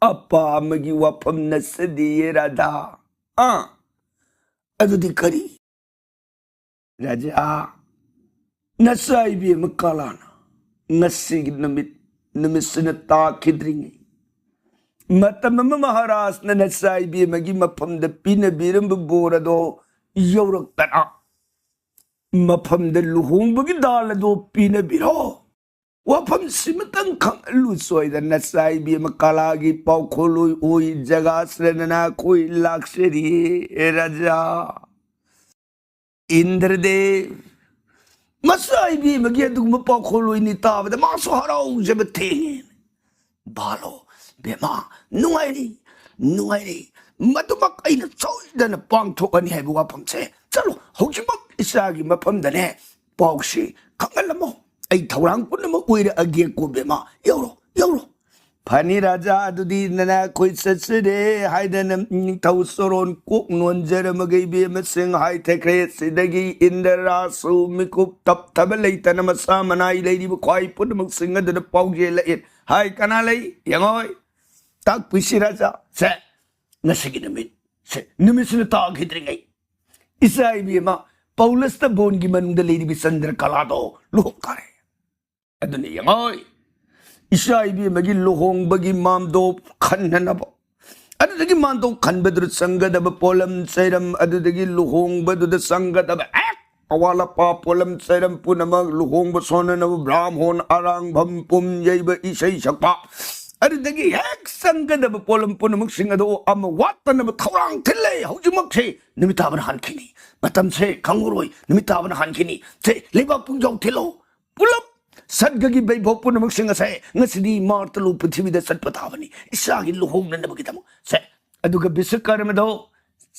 ꯑꯄꯥ ꯑꯃꯒꯤ ꯋꯥꯐꯝ ꯅꯠꯆꯗꯦꯌꯦ ꯔꯥꯙꯥ"꯫ "ꯑꯥ, ꯑꯗꯨꯗꯤ ꯀꯔꯤ?" "ꯔꯥꯖꯥ, ꯅꯆꯥ ꯏꯕꯦꯝꯃ ꯀꯂꯥꯅ ꯉꯁꯤꯒꯤ ꯅꯨꯃꯤꯠ, ꯅꯨꯃꯤꯠꯁꯤꯅ ꯇꯥꯈꯤꯗ꯭ꯔꯤꯉꯩ ꯃꯇꯝ ꯑꯃ ꯃꯍꯥꯔꯥꯖꯅ ꯅꯆꯥ ꯏꯕꯦꯝꯃꯒꯤ ꯃꯐꯝꯗ ꯄꯤꯅꯕꯤꯔꯝꯕ ꯕꯣꯔ ꯑꯗꯣ ꯌꯧꯔꯛꯇꯅ ꯃꯐꯝꯗ ꯂꯨꯍꯣꯡꯕꯒꯤ ꯗꯥꯜ ꯑꯗꯣ ꯄꯤꯅꯕꯤꯔꯣ"꯫ ꯋꯥꯐꯝꯁꯤꯃꯇꯪ ꯈꯪꯍꯜꯂꯨ ꯁꯣꯏꯗꯅ, ꯅꯆꯥ ꯏꯕꯦꯝꯃ ꯀꯂꯥꯒꯤ ꯄꯥꯎꯈꯣꯜꯂꯣꯏ ꯑꯣꯏ ꯖꯒꯥꯁꯤꯗ ꯅꯅꯥꯈꯣꯏ ꯂꯥꯛꯆꯔꯤ ꯔꯥꯖꯥ꯫ ꯏꯟꯗ꯭ꯔꯗꯦꯕ, ꯃꯆꯥ ꯏꯕꯦꯝꯃꯒꯤ ꯑꯗꯨꯒꯨꯝꯕ ꯄꯥꯎꯈꯣꯜꯂꯣꯏꯅꯤ ꯇꯥꯕꯗ ꯃꯥꯁꯨ ꯍꯔꯥꯎꯖꯕ ꯊꯦꯡꯉꯦ꯫ ꯕꯥꯂꯣ, ꯕꯦꯃꯥ, ꯅꯨꯡꯉꯥꯏꯔꯤ, ꯅꯨꯡꯉꯥꯏꯔꯤ꯫ ꯃꯗꯨꯃꯛ ꯑꯩꯅ ꯁꯣꯏꯗꯅ ꯄꯥꯡꯊꯣꯛꯀꯅꯤ ꯍꯥꯏꯕ ꯋꯥꯐꯝꯁꯦ꯫ ꯆꯠꯂꯣ, ꯍꯧꯖꯤꯛꯃꯛ ꯏꯆꯥꯒꯤ ꯃꯐꯝꯗꯅꯦ ꯄꯥꯎꯁꯤ ꯈꯪꯍꯜꯂꯝꯃꯣ꯫ ꯑꯩ ꯊꯧꯔꯥꯡ ꯄꯨꯝꯅꯃꯛ ꯑꯣꯏꯔꯛꯑꯒꯦꯀꯣ ꯕꯦꯃꯥ꯫ ꯌꯧꯔꯣ, ꯌꯧꯔꯣ꯫ ꯐꯅꯤ ꯔꯥꯖꯥ, ꯑꯗꯨꯗꯤ ꯅꯅꯥꯈꯣꯏ ꯆꯠꯆꯔꯦ ꯍꯥꯏꯗꯅ ꯅꯤꯡꯊꯧ ꯆꯣꯔꯣꯟ ꯀꯣꯛ ꯅꯣꯟꯖꯔꯝꯃꯒ ꯏꯕꯦꯝꯃꯁꯤꯡ ꯍꯥꯏꯊꯈ꯭ꯔꯦ꯫ ꯁꯤꯗꯒꯤ ꯏꯟꯗ꯭ꯔꯥꯁꯨ ꯃꯤꯀꯨꯞ ꯇꯞꯊꯕ ꯂꯩꯇꯅ ꯃꯁꯥ ꯃꯅꯥꯏ ꯂꯩꯔꯤꯕ ꯈ꯭ꯋꯥꯏ ꯄꯨꯝꯅꯃꯛꯁꯤꯡ ꯑꯗꯨꯗ ꯄꯥꯎꯖꯦꯜꯂꯛꯑꯦ꯫ ꯍꯥꯏ, ꯀꯅꯥ ꯂꯩ? ꯌꯦꯡꯉꯣꯏ꯫ ꯇꯥꯛꯄꯤꯁꯤ ꯔꯥꯖꯥ꯫ ꯁꯦ, ꯉꯁꯤꯒꯤ ꯅꯨꯃꯤꯠ, ꯁꯦ, ꯅꯨꯃꯤꯠꯁꯤꯅ ꯇꯥꯈꯤꯗ꯭ꯔꯤꯉꯩ ꯏꯆꯥ ꯏꯕꯦꯝꯃ ꯄꯧꯂꯁꯇ ꯕꯣꯟꯒꯤ ꯃꯅꯨꯡꯗ ꯂꯩꯔꯤꯕ ꯆꯟꯗ꯭ꯔꯀꯂꯥꯗꯣ ꯂꯨꯍꯣꯡ ꯇꯥꯔꯦ꯫ ꯑꯗꯨꯅ ꯌꯦꯡꯉꯣꯏ, ꯏꯆꯥ ꯏꯕꯦꯝꯃꯒꯤ ꯂꯨꯍꯣꯡꯕꯒꯤ ꯃꯥꯝꯗꯣꯞ ꯈꯟꯅꯅꯕ, ꯑꯗꯨꯗꯒꯤ ꯃꯥꯝꯗꯣꯞ ꯈꯟꯕꯗꯨꯗ ꯆꯪꯒꯗꯕ ꯄꯣꯠꯂꯝ ꯆꯩꯔꯝ, ꯑꯗꯨꯗꯒꯤ ꯂꯨꯍꯣꯡꯕꯗꯨꯗ ꯆꯪꯒꯗꯕ ꯍꯦꯛ ꯑꯋꯥꯠ ꯑꯄꯥ ꯄꯣꯠꯂꯝ ꯆꯩꯔꯝ ꯄꯨꯝꯅꯃꯛ, ꯂꯨꯍꯣꯡꯕ ꯁꯣꯟꯅꯅꯕ ꯕ꯭ꯔꯥꯝꯍꯣꯟ, ꯑꯔꯥꯡꯐꯝ, ꯄꯨꯝ ꯌꯩꯕ, ꯏꯁꯩ ꯁꯛꯄ, ꯑꯗꯨꯗꯒꯤ ꯍꯦꯛ ꯆꯪꯒꯗꯕ ꯄꯣꯠꯂꯝ ꯄꯨꯝꯅꯃꯛꯁꯤꯡ ꯑꯗꯨ ꯑꯃ ꯋꯥꯠꯇꯅꯕ ꯊꯧꯔꯥꯡ ꯊꯤꯜꯂꯦ꯫ ꯍꯧꯖꯤꯛꯃꯛꯁꯦ ꯅꯨꯃꯤꯠ ꯇꯥꯕꯅ ꯍꯥꯟꯈꯤꯅꯤ꯫ ꯃꯇꯝꯁꯦ ꯈꯪꯉꯔꯣꯏ, ꯅꯨꯃꯤꯠ ꯇꯥꯕꯅ ꯍꯥꯟꯈꯤꯅꯤ꯫ ꯁꯦ, ꯂꯩꯕꯥꯛ ꯄꯨꯡꯖꯥꯎ ꯊꯤꯜꯂꯣ꯫ ꯄꯨꯂꯞ ꯁꯠꯒꯒꯤ ꯕꯩꯕꯣꯛ ꯄꯨꯝꯅꯃꯛꯁꯤꯡ ꯑꯁꯦ ꯉꯁꯤꯗꯤ ꯃꯥꯔꯇꯂꯨ ꯄ꯭ꯔꯤꯊꯤꯕꯤꯗ ꯆꯠꯄ ꯇꯥꯕꯅꯤ, ꯏꯆꯥꯒꯤ ꯂꯨꯍꯣꯡꯅꯅꯕꯒꯤꯗꯃꯛ꯫ ꯁꯦ, ꯑꯗꯨꯒ ꯕꯤꯁꯀꯔꯃꯗꯣ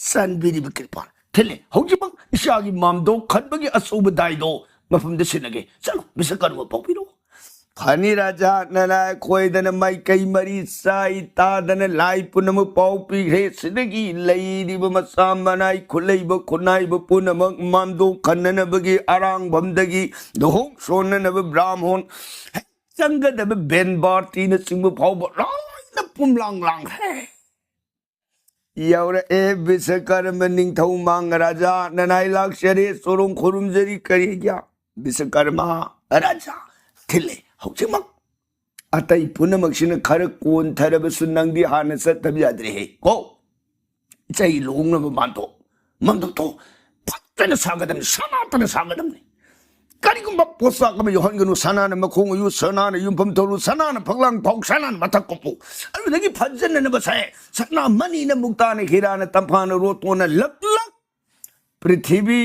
ꯆꯥꯟꯕꯤꯔꯤꯕ ꯀ꯭ꯔꯤꯄꯥ ꯊꯤꯜꯂꯦ꯫ ꯍꯧꯖꯤꯛꯃꯛ ꯏꯆꯥꯒꯤ ꯃꯥꯝꯗꯣꯞ ꯈꯟꯕꯒꯤ ꯑꯆꯧꯕ ꯗꯥꯏꯗꯣ ꯃꯐꯝꯗ ꯁꯤꯟꯅꯒꯦ꯫ ꯆꯠꯂꯣ, ꯕꯤꯁꯀꯔꯃ ꯄꯥꯎꯕꯤꯔꯣ꯫ ꯐꯅꯤ ꯔꯥꯖꯥ, ꯅꯅꯥꯈꯣꯏꯗꯅ ꯃꯥꯏꯀꯩ ꯃꯔꯤ ꯆꯥꯏ ꯇꯥꯗꯅ ꯂꯥꯏ ꯄꯨꯝꯅꯃꯛ ꯄꯥꯎ ꯄꯤꯈ꯭ꯔꯦ꯫ ꯁꯤꯗꯒꯤ ꯂꯩꯔꯤꯕ ꯃꯆꯥ ꯃꯅꯥꯏ, ꯈꯨꯠꯂꯩꯕ ꯈꯨꯠꯅꯥꯏꯕ ꯄꯨꯝꯅꯃꯛ ꯃꯥꯝꯗꯣꯞ ꯈꯟꯅꯅꯕꯒꯤ ꯑꯔꯥꯡꯐꯝꯗꯒꯤ ꯂꯨꯍꯣꯡ ꯁꯣꯟꯅꯅꯕ ꯕ꯭ꯔꯥꯝꯍꯣꯟ ꯍꯦꯛ ꯆꯪꯒꯗꯕ ꯕꯦꯟ ꯕꯥꯔꯇꯤꯅꯆꯤꯡꯕ ꯐꯥꯎꯕ ꯂꯣꯏꯅ ꯄꯨꯝꯂꯥꯡ ꯂꯥꯡꯈ꯭ꯔꯦ꯫ ꯌꯧꯔꯛꯑꯦ ꯕꯤꯁꯀꯔꯃ ꯅꯤꯡꯊꯧ ꯃꯥꯡ ꯔꯥꯖꯥ, ꯅꯅꯥꯏ ꯂꯥꯛꯆꯔꯦ, ꯆꯣꯔꯣꯡ ꯈꯨꯔꯨꯝꯖꯔꯤ꯫ ꯀꯔꯤꯒꯤ? ꯕꯤꯁꯀꯔꯃ ꯔꯥꯖꯥ ꯊꯤꯜꯂꯦ꯫ ꯍꯧꯖꯤꯛꯃꯛ ꯑꯇꯩ ꯄꯨꯝꯅꯃꯛꯁꯤꯅ ꯈꯔ ꯀꯣꯟꯊꯔꯕꯁꯨ ꯅꯪꯗꯤ ꯍꯥꯟꯅ ꯆꯠꯇꯕ ꯌꯥꯗ꯭ꯔꯦꯍꯦ꯫ ꯀꯣ, ꯏꯆꯥꯒꯤ ꯂꯨꯍꯣꯡꯅꯕ ꯃꯥꯟꯗꯣ, ꯃꯥꯟꯗꯣꯞꯇꯣ ꯐꯖꯅ ꯁꯥꯒꯗꯕꯅꯤ, ꯁꯥ ꯅꯥꯇꯅ ꯁꯥꯒꯗꯕꯅꯤ꯫ ꯀꯔꯤꯒꯨꯝꯕ ꯄꯣꯠꯁꯛ ꯑꯃ ꯌꯧꯍꯟꯒꯅꯨ꯫ ꯁꯅꯥꯅ ꯃꯈꯣꯡ ꯑꯣꯏꯌꯨ, ꯁꯅꯥꯅ ꯌꯨꯝꯐꯝ ꯊꯧꯂꯨ, ꯁꯅꯥꯅ ꯐꯛꯂꯥꯡ ꯐꯥꯎ, ꯁꯅꯥꯅ ꯃꯊꯛ ꯀꯨꯞꯄꯨ꯫ ꯑꯗꯨꯗꯒꯤ ꯐꯖꯅꯅꯕꯁꯦ ꯁꯅꯥ, ꯃꯅꯤꯅ ꯃꯨꯛꯇꯥꯅ ꯍꯤꯔꯥꯅ ꯇꯝꯐꯥꯅ ꯔꯣꯇꯣꯅ ꯂꯛ ꯂꯛ ꯄ꯭ꯔꯤꯊꯤꯕꯤ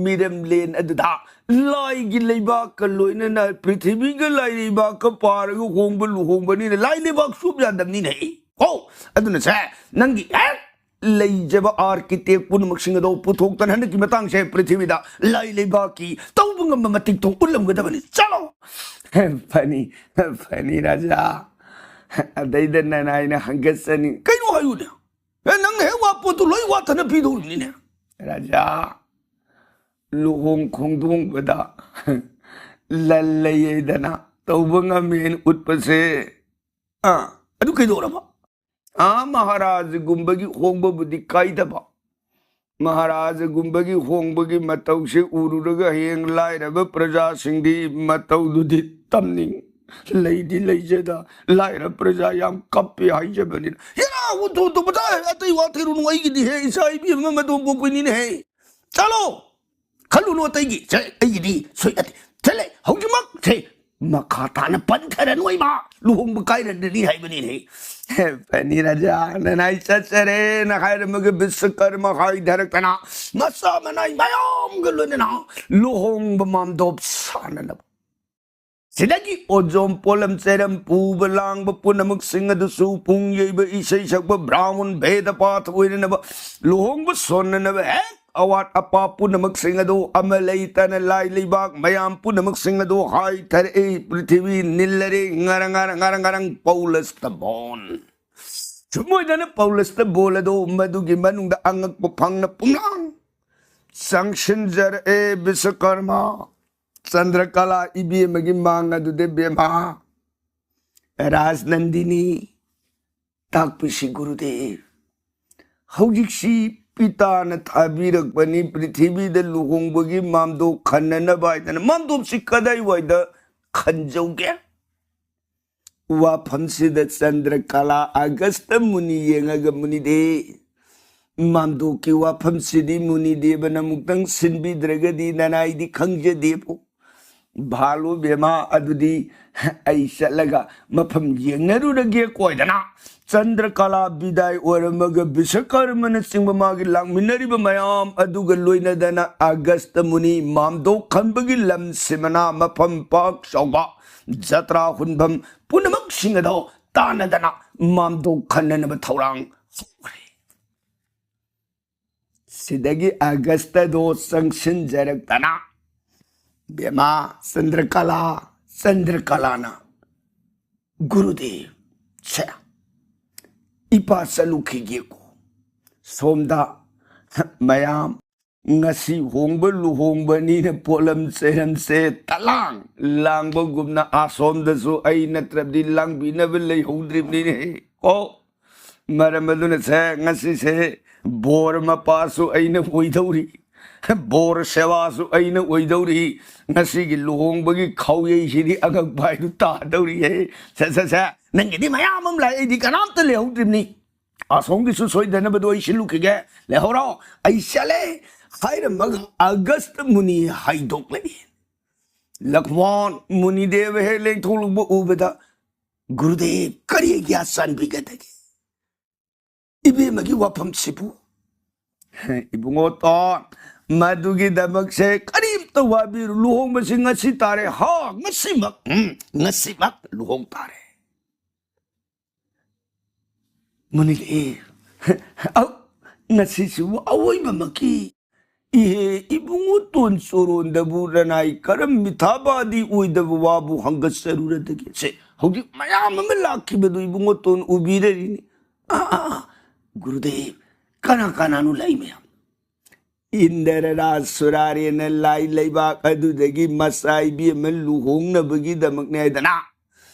ꯃꯤꯔꯝꯂꯦꯟ ꯑꯗꯨꯗ ꯂꯥꯏꯒꯤ ꯂꯩꯕꯥꯛꯀ ꯂꯣꯏꯅꯅ ꯄ꯭ꯔꯤꯊꯤꯕꯤꯒ ꯂꯥꯏ ꯂꯩꯕꯥꯛꯀ ꯄꯥꯔꯒ ꯍꯣꯡꯕ ꯂꯨꯍꯣꯡꯕꯅꯤꯅ ꯂꯥꯏ ꯂꯩꯕꯥꯛ ꯁꯨꯞ ꯌꯥꯗꯕꯅꯤꯅꯦ꯫ ꯀꯣ, ꯑꯗꯨꯅꯁꯦ ꯅꯪꯒꯤ ꯍꯦꯛ ꯂꯩꯖꯕ architect ꯄꯨꯝꯅꯃꯛꯁꯤꯡ ꯑꯗꯣ ꯄꯨꯊꯣꯛꯇꯅ ꯍꯟꯗꯛꯀꯤ ꯃꯇꯥꯡꯁꯦ ꯄ꯭ꯔꯤꯊꯤꯕꯤꯗ ꯂꯥꯏ ꯂꯩꯕꯥꯛꯀꯤ ꯇꯧꯕ ꯉꯝꯕ ꯃꯇꯤꯛꯇꯣ ꯎꯠꯂꯝꯒꯗꯕꯅꯤ꯫ ꯆꯠꯂꯣ꯫ ꯐꯅꯤ, ꯐꯅꯤ ꯔꯥꯖꯥ꯫ ꯑꯗꯩꯗ ꯅꯅꯥꯏꯅ ꯍꯪꯒꯠꯆꯅꯤ꯫ ꯀꯩꯅꯣ ꯍꯥꯏꯌꯨꯅꯦ? ꯑꯦ, ꯅꯪꯅ ꯍꯦꯛ ꯋꯥ ꯄꯣꯠꯇꯨ ꯂꯣꯏ ꯋꯥꯊꯅ ꯄꯤꯗꯧꯔꯤꯕꯅꯤꯅꯦ꯫ ꯔꯥꯖꯥ, ꯂꯨꯍꯣꯡ ꯈꯣꯡꯗꯣꯡꯕꯗ ꯂꯟ ꯂꯩꯌꯦꯗꯅ ꯇꯧꯕ ꯉꯝꯃꯦꯅ ꯎꯠꯄꯁꯦ, ꯑꯥ, ꯑꯗꯨ ꯀꯩꯗꯧꯔꯕ? ꯑꯥ, ꯃꯍꯥꯔꯥꯖꯒꯨꯝꯕꯒꯤ ꯍꯣꯡꯕꯕꯨꯗꯤ ꯀꯥꯏꯗꯕ, ꯃꯍꯥꯔꯥꯖꯒꯨꯝꯕꯒꯤ ꯍꯣꯡꯕꯒꯤ ꯃꯇꯧꯁꯦ ꯎꯔꯨꯔꯒ ꯍꯌꯦꯡ ꯂꯥꯏꯔꯕ ꯄ꯭ꯔꯖꯥꯁꯤꯡꯗꯤ ꯃꯇꯧꯗꯨꯗꯤ ꯇꯝꯅꯤꯡ꯫ ꯂꯩꯗꯤ ꯂꯩꯖꯗ ꯂꯥꯏꯔ ꯄ꯭ꯔꯖꯥ ꯌꯥꯝ ꯀꯞꯄꯦ ꯍꯥꯏꯖꯕꯅꯤꯅ꯫ ꯍꯦꯔꯥ, ꯎꯟꯊꯣꯛ ꯊꯣꯛꯄꯗ ꯑꯇꯩ ꯋꯥ ꯊꯤꯔꯨꯅꯨ, ꯑꯩꯒꯤꯗꯤ ꯍꯦ ꯏꯆꯥ ꯏꯕꯤ ꯑꯃ ꯃꯇꯣꯝ ꯄꯣꯛꯄꯅꯤꯅꯦ ꯍꯦ꯫ ꯆꯠꯂꯣ꯫ ꯈꯜꯂꯨꯅꯨ ꯑꯇꯩꯒꯤ꯫ ꯁꯦ, ꯑꯩꯒꯤꯗꯤ ꯁꯣꯏ ꯑꯇꯩ꯫ ꯆꯠꯂꯦ, ꯍꯧꯖꯤꯛꯃꯛ ꯁꯦ ꯃꯈꯥ ꯇꯥꯅ ꯄꯟꯊꯔꯅꯨ ꯏꯃꯥ꯫ ꯂꯨꯍꯣꯡꯕ ꯀꯥꯏꯔꯗꯅꯤ ꯍꯥꯏꯕꯅꯤꯅꯦ꯫ ꯍꯦ, ꯐꯅꯤ ꯔꯥꯖꯥ, ꯅꯅꯥꯏ ꯆꯠꯆꯔꯦꯅ ꯍꯥꯏꯔꯝꯃꯒ ꯕꯤꯁꯀꯔꯃ ꯍꯥꯏꯊꯔꯛꯇꯅ ꯃꯆꯥ ꯃꯅꯥꯏ ꯃꯌꯥꯝꯒ ꯂꯣꯏꯅꯅ ꯂꯨꯍꯣꯡꯕ ꯃꯥꯝꯗꯣꯞ ꯁꯥꯟꯅꯅꯕ꯫ ꯁꯤꯗꯒꯤ ꯑꯣꯖꯣꯝ ꯄꯣꯂꯝ ꯆꯦꯔꯝ ꯄꯨꯕ ꯂꯥꯡꯕ ꯄꯨꯝꯅꯃꯛꯁꯤꯡ ꯑꯗꯨꯁꯨ ꯄꯨꯡ ꯌꯩꯕ ꯏꯁꯩ ꯁꯛꯄ ꯕ꯭ꯔꯥꯍꯃꯟ ꯚꯦꯗ ꯄꯥꯊ ꯑꯣꯏꯅꯅꯕ ꯂꯨꯍꯣꯡꯕ ꯁꯣꯟꯅꯅꯕ ꯍꯦꯛ ꯑꯋꯥꯠ ꯑꯄꯥ ꯄꯨꯝꯅꯃꯛꯁꯤꯡ ꯑꯗꯨ ꯑꯃ ꯂꯩꯇꯅ ꯂꯥꯏ ꯂꯩꯕꯥꯛ ꯃꯌꯥꯝ ꯄꯨꯝꯅꯃꯛꯁꯤꯡ ꯑꯗꯨ ꯍꯥꯏꯊꯔꯛꯏ꯫ ꯄ꯭ꯔꯤꯊꯤꯕꯤ ꯅꯤꯜꯂꯔꯦ ꯉꯔꯪ ꯉꯔꯪ ꯉꯔꯪ ꯉꯔꯪ ꯄꯧꯂꯁꯇ ꯕꯣꯟ꯫ ꯁꯨꯝ ꯑꯣꯏꯗꯅ ꯄꯧꯂꯁꯇ ꯕꯣꯜ ꯑꯗꯨ ꯃꯗꯨꯒꯤ ꯃꯅꯨꯡꯗ ꯑꯉꯛꯄ ꯐꯪꯅ ꯄꯨꯝꯂꯥꯡ ꯆꯪꯁꯤꯟꯖꯔꯛꯑꯦ ꯕꯤꯁꯀꯔꯃ꯫ ꯆꯟꯗ꯭ꯔꯀꯂꯥ ꯏꯕꯦꯝꯃꯒꯤ ꯃꯥꯡ ꯑꯗꯨꯗ ꯕꯦꯝꯃ꯫ ꯔꯥꯖꯅꯟꯗꯤꯅꯤ, ꯇꯥꯛꯄꯤꯁꯤ ꯒꯨꯔꯨꯗꯦꯕ꯫ ꯍꯧꯖꯤꯛꯁꯤ ꯄꯤꯇꯥꯅ ꯊꯥꯕꯤꯔꯛꯄꯅꯤ ꯄ꯭ꯔꯤꯊꯤꯕꯤꯗ ꯂꯨꯍꯣꯡꯕꯒꯤ ꯃꯥꯝꯗꯣꯞ ꯈꯟꯅꯅꯕ ꯍꯥꯏꯗꯅ꯫ ꯃꯥꯝꯗꯣꯞꯁꯤ ꯀꯗꯥꯏꯋꯥꯏꯗ ꯈꯟꯖꯧꯒꯦ? ꯋꯥꯐꯝꯁꯤꯗ ꯆꯟꯗ꯭ꯔꯀꯂꯥ ꯑꯒꯁꯇ ꯃꯨꯅꯤ ꯌꯦꯡꯉꯒ ꯃꯨꯅꯤꯗꯦ, ꯃꯥꯝꯗꯣꯞꯀꯤ ꯋꯥꯐꯝꯁꯤꯗꯤ ꯃꯨꯅꯤꯗꯦꯕꯅ ꯑꯃꯨꯛꯇꯪ ꯁꯤꯟꯕꯤꯗ꯭ꯔꯒꯗꯤ ꯅꯅꯥꯏꯗꯤ ꯈꯪꯖꯗꯦꯕꯨ꯫ ꯚꯥꯂꯨ ꯕꯦꯃꯥ, ꯑꯗꯨꯗꯤ ꯑꯩ ꯆꯠꯂꯒ ꯃꯐꯝ ꯌꯦꯡꯅꯔꯨꯔꯒꯦ ꯀꯣꯏꯗꯅ꯫ ꯆꯟꯗ꯭ꯔꯀꯂꯥ ꯕꯤꯗꯥꯏ ꯑꯣꯏꯔꯝꯃꯒ ꯕꯤꯁꯀꯔꯃꯅꯆꯤꯡꯕ ꯃꯥꯒꯤ ꯂꯥꯛꯃꯤꯟꯅꯔꯤꯕ ꯃꯌꯥꯝ ꯑꯗꯨꯒ ꯂꯣꯏꯅꯗꯅ ꯑꯒꯁꯇ ꯃꯨꯅꯤ ꯃꯥꯝꯗꯣꯞ ꯈꯟꯕꯒꯤ ꯂꯝ ꯁꯤꯃꯅꯥ ꯃꯐꯝ ꯄꯥꯛ ꯆꯥꯎꯕ ꯖꯇ꯭ꯔꯥ ꯍꯨꯟꯐꯝ ꯄꯨꯝꯅꯃꯛꯁꯤꯡ ꯑꯗꯣ ꯇꯥꯟꯅꯗꯅ ꯃꯥꯝꯗꯣꯞ ꯈꯟꯅꯅꯕ ꯊꯧꯔꯥꯡ ꯍꯧꯈ꯭ꯔꯦ꯫ ꯁꯤꯗꯒꯤ ꯑꯒꯁꯇꯗꯣ ꯆꯪꯁꯤꯟꯖꯔꯛꯇꯅ, "ꯕꯦꯃꯥ ꯆꯟꯗ꯭ꯔꯀꯂꯥ, ꯆꯟꯗ꯭ꯔꯀꯂꯥꯅ, ꯒꯨꯔꯨꯗꯦꯕ, ꯁꯦ, ꯏꯄꯥ ꯆꯠꯂꯨꯈꯤꯒꯦꯀꯣ꯫ ꯁꯣꯝꯗ ꯃꯌꯥꯝ ꯉꯁꯤ ꯍꯣꯡꯕ ꯂꯨꯍꯣꯡꯕꯅꯤꯅ ꯄꯣꯠꯂꯝ ꯆꯩꯔꯝꯁꯦ ꯇꯂꯥꯡ ꯂꯥꯡꯕꯒꯨꯝꯅ ꯑꯁꯣꯝꯗꯁꯨ ꯑꯩ ꯅꯠꯇ꯭ꯔꯕꯗꯤ ꯂꯥꯡꯕꯤꯅꯕ ꯂꯩꯍꯧꯗ꯭ꯔꯤꯕꯅꯤꯅꯦ ꯀꯣ꯫ ꯃꯔꯝ ꯑꯗꯨꯅ ꯁꯦ, ꯉꯁꯤꯁꯦ ꯕꯣꯔ ꯃꯄꯥꯁꯨ ꯑꯩꯅ ꯑꯣꯏꯗꯧꯔꯤ, ꯕꯣꯔ ꯁꯦꯕꯥꯁꯨ ꯑꯩꯅ ꯑꯣꯏꯗꯧꯔꯤ꯫ ꯉꯁꯤꯒꯤ ꯂꯨꯍꯣꯡꯕꯒꯤ ꯈꯥꯎꯌꯩꯁꯤꯗꯤ ꯑꯉꯛꯄ ꯍꯥꯏꯗꯨ ꯇꯥꯗꯧꯔꯤꯍꯦ꯫ ꯁꯦ, ꯁꯦ, ꯁꯦ, ꯅꯪꯒꯤꯗꯤ ꯃꯌꯥꯝ ꯑꯃ ꯂꯥꯛꯑꯦ, ꯑꯩꯗꯤ ꯀꯅꯥꯝꯇ ꯂꯩꯍꯧꯗ꯭ꯔꯤꯕꯅꯤ꯫ ꯑꯁꯣꯝꯒꯤꯁꯨ ꯁꯣꯏꯗꯅꯕꯗꯣ ꯑꯩ ꯁꯤꯜꯂꯨꯈꯤꯒꯦ, ꯂꯩꯍꯧꯔꯣ, ꯑꯩ ꯆꯠꯂꯦ" ꯍꯥꯏꯔꯝꯃꯒ ꯑꯒꯁꯇ ꯃꯨꯅꯤ ꯍꯥꯏꯗꯣꯛꯂꯛꯏ꯫ ꯂꯛꯃꯣꯟ ꯃꯨꯅꯤꯗꯦꯕ ꯍꯦꯛ ꯂꯦꯡꯊꯣꯛꯂꯛꯄ ꯎꯕꯗ, "ꯒꯨꯔꯨꯗꯦꯕ, ꯀꯔꯤ ꯑꯩꯒ꯭ꯌꯥ ꯆꯥꯟꯕꯤꯒꯗꯒꯦ? ꯏꯕꯦꯝꯃꯒꯤ ꯋꯥꯐꯝꯁꯤꯕꯨ?" "ꯏꯕꯨꯡꯉꯣ ꯇꯣꯟ, ꯃꯗꯨꯒꯤꯗꯃꯛꯁꯦ ꯀꯔꯤꯝꯇ ꯋꯥꯕꯤꯔꯨ, ꯂꯨꯍꯣꯡꯕꯁꯤ ꯉꯁꯤ ꯇꯥꯔꯦ, ꯍꯥ, ꯉꯁꯤꯃꯛ, ꯎꯝ, ꯉꯁꯤꯃꯛ ꯂꯨꯍꯣꯡ ꯇꯥꯔꯦ"꯫ ꯃꯨꯅꯤꯗꯦꯕ, "ꯑꯧ, ꯉꯁꯤꯁꯤꯕꯨ ꯑꯋꯣꯏꯕꯃꯛꯀꯤ ꯏꯍꯦ, ꯏꯕꯨꯡꯉꯣ ꯇꯣꯟ ꯆꯣꯔꯣꯟꯗꯕꯨ ꯔꯅꯥꯏ ꯀꯔꯝ ꯃꯤꯊꯥꯕꯥꯗꯤ ꯑꯣꯏꯗꯕ ꯋꯥꯕꯨ ꯍꯪꯒꯠꯆꯔꯨꯔꯗꯒꯦ? ꯁꯦ, ꯍꯧꯖꯤꯛ ꯃꯌꯥꯝ ꯑꯃ ꯂꯥꯛꯈꯤꯕꯗꯨ ꯏꯕꯨꯡꯉꯣ ꯇꯣꯟ ꯎꯕꯤꯔꯔꯤꯅꯤ꯫ ꯑꯥ, ꯑꯥ, ꯑꯥ, ꯒꯨꯔꯨꯗꯦꯕ, ꯀꯅꯥ ꯀꯅꯥꯅꯣ ꯂꯥꯛꯏ ꯃꯌꯥꯝ?" "ꯏꯟꯗ꯭ꯔ ꯔꯥꯖ ꯁꯨꯔꯥꯔꯦꯟꯅ ꯂꯥꯏ ꯂꯩꯕꯥꯛ ꯑꯗꯨꯗꯒꯤ ꯃꯆꯥ ꯏꯕꯤ ꯑꯃ ꯂꯨꯍꯣꯡꯅꯕꯒꯤꯗꯃꯛꯅꯦ" ꯍꯥꯏꯗꯅ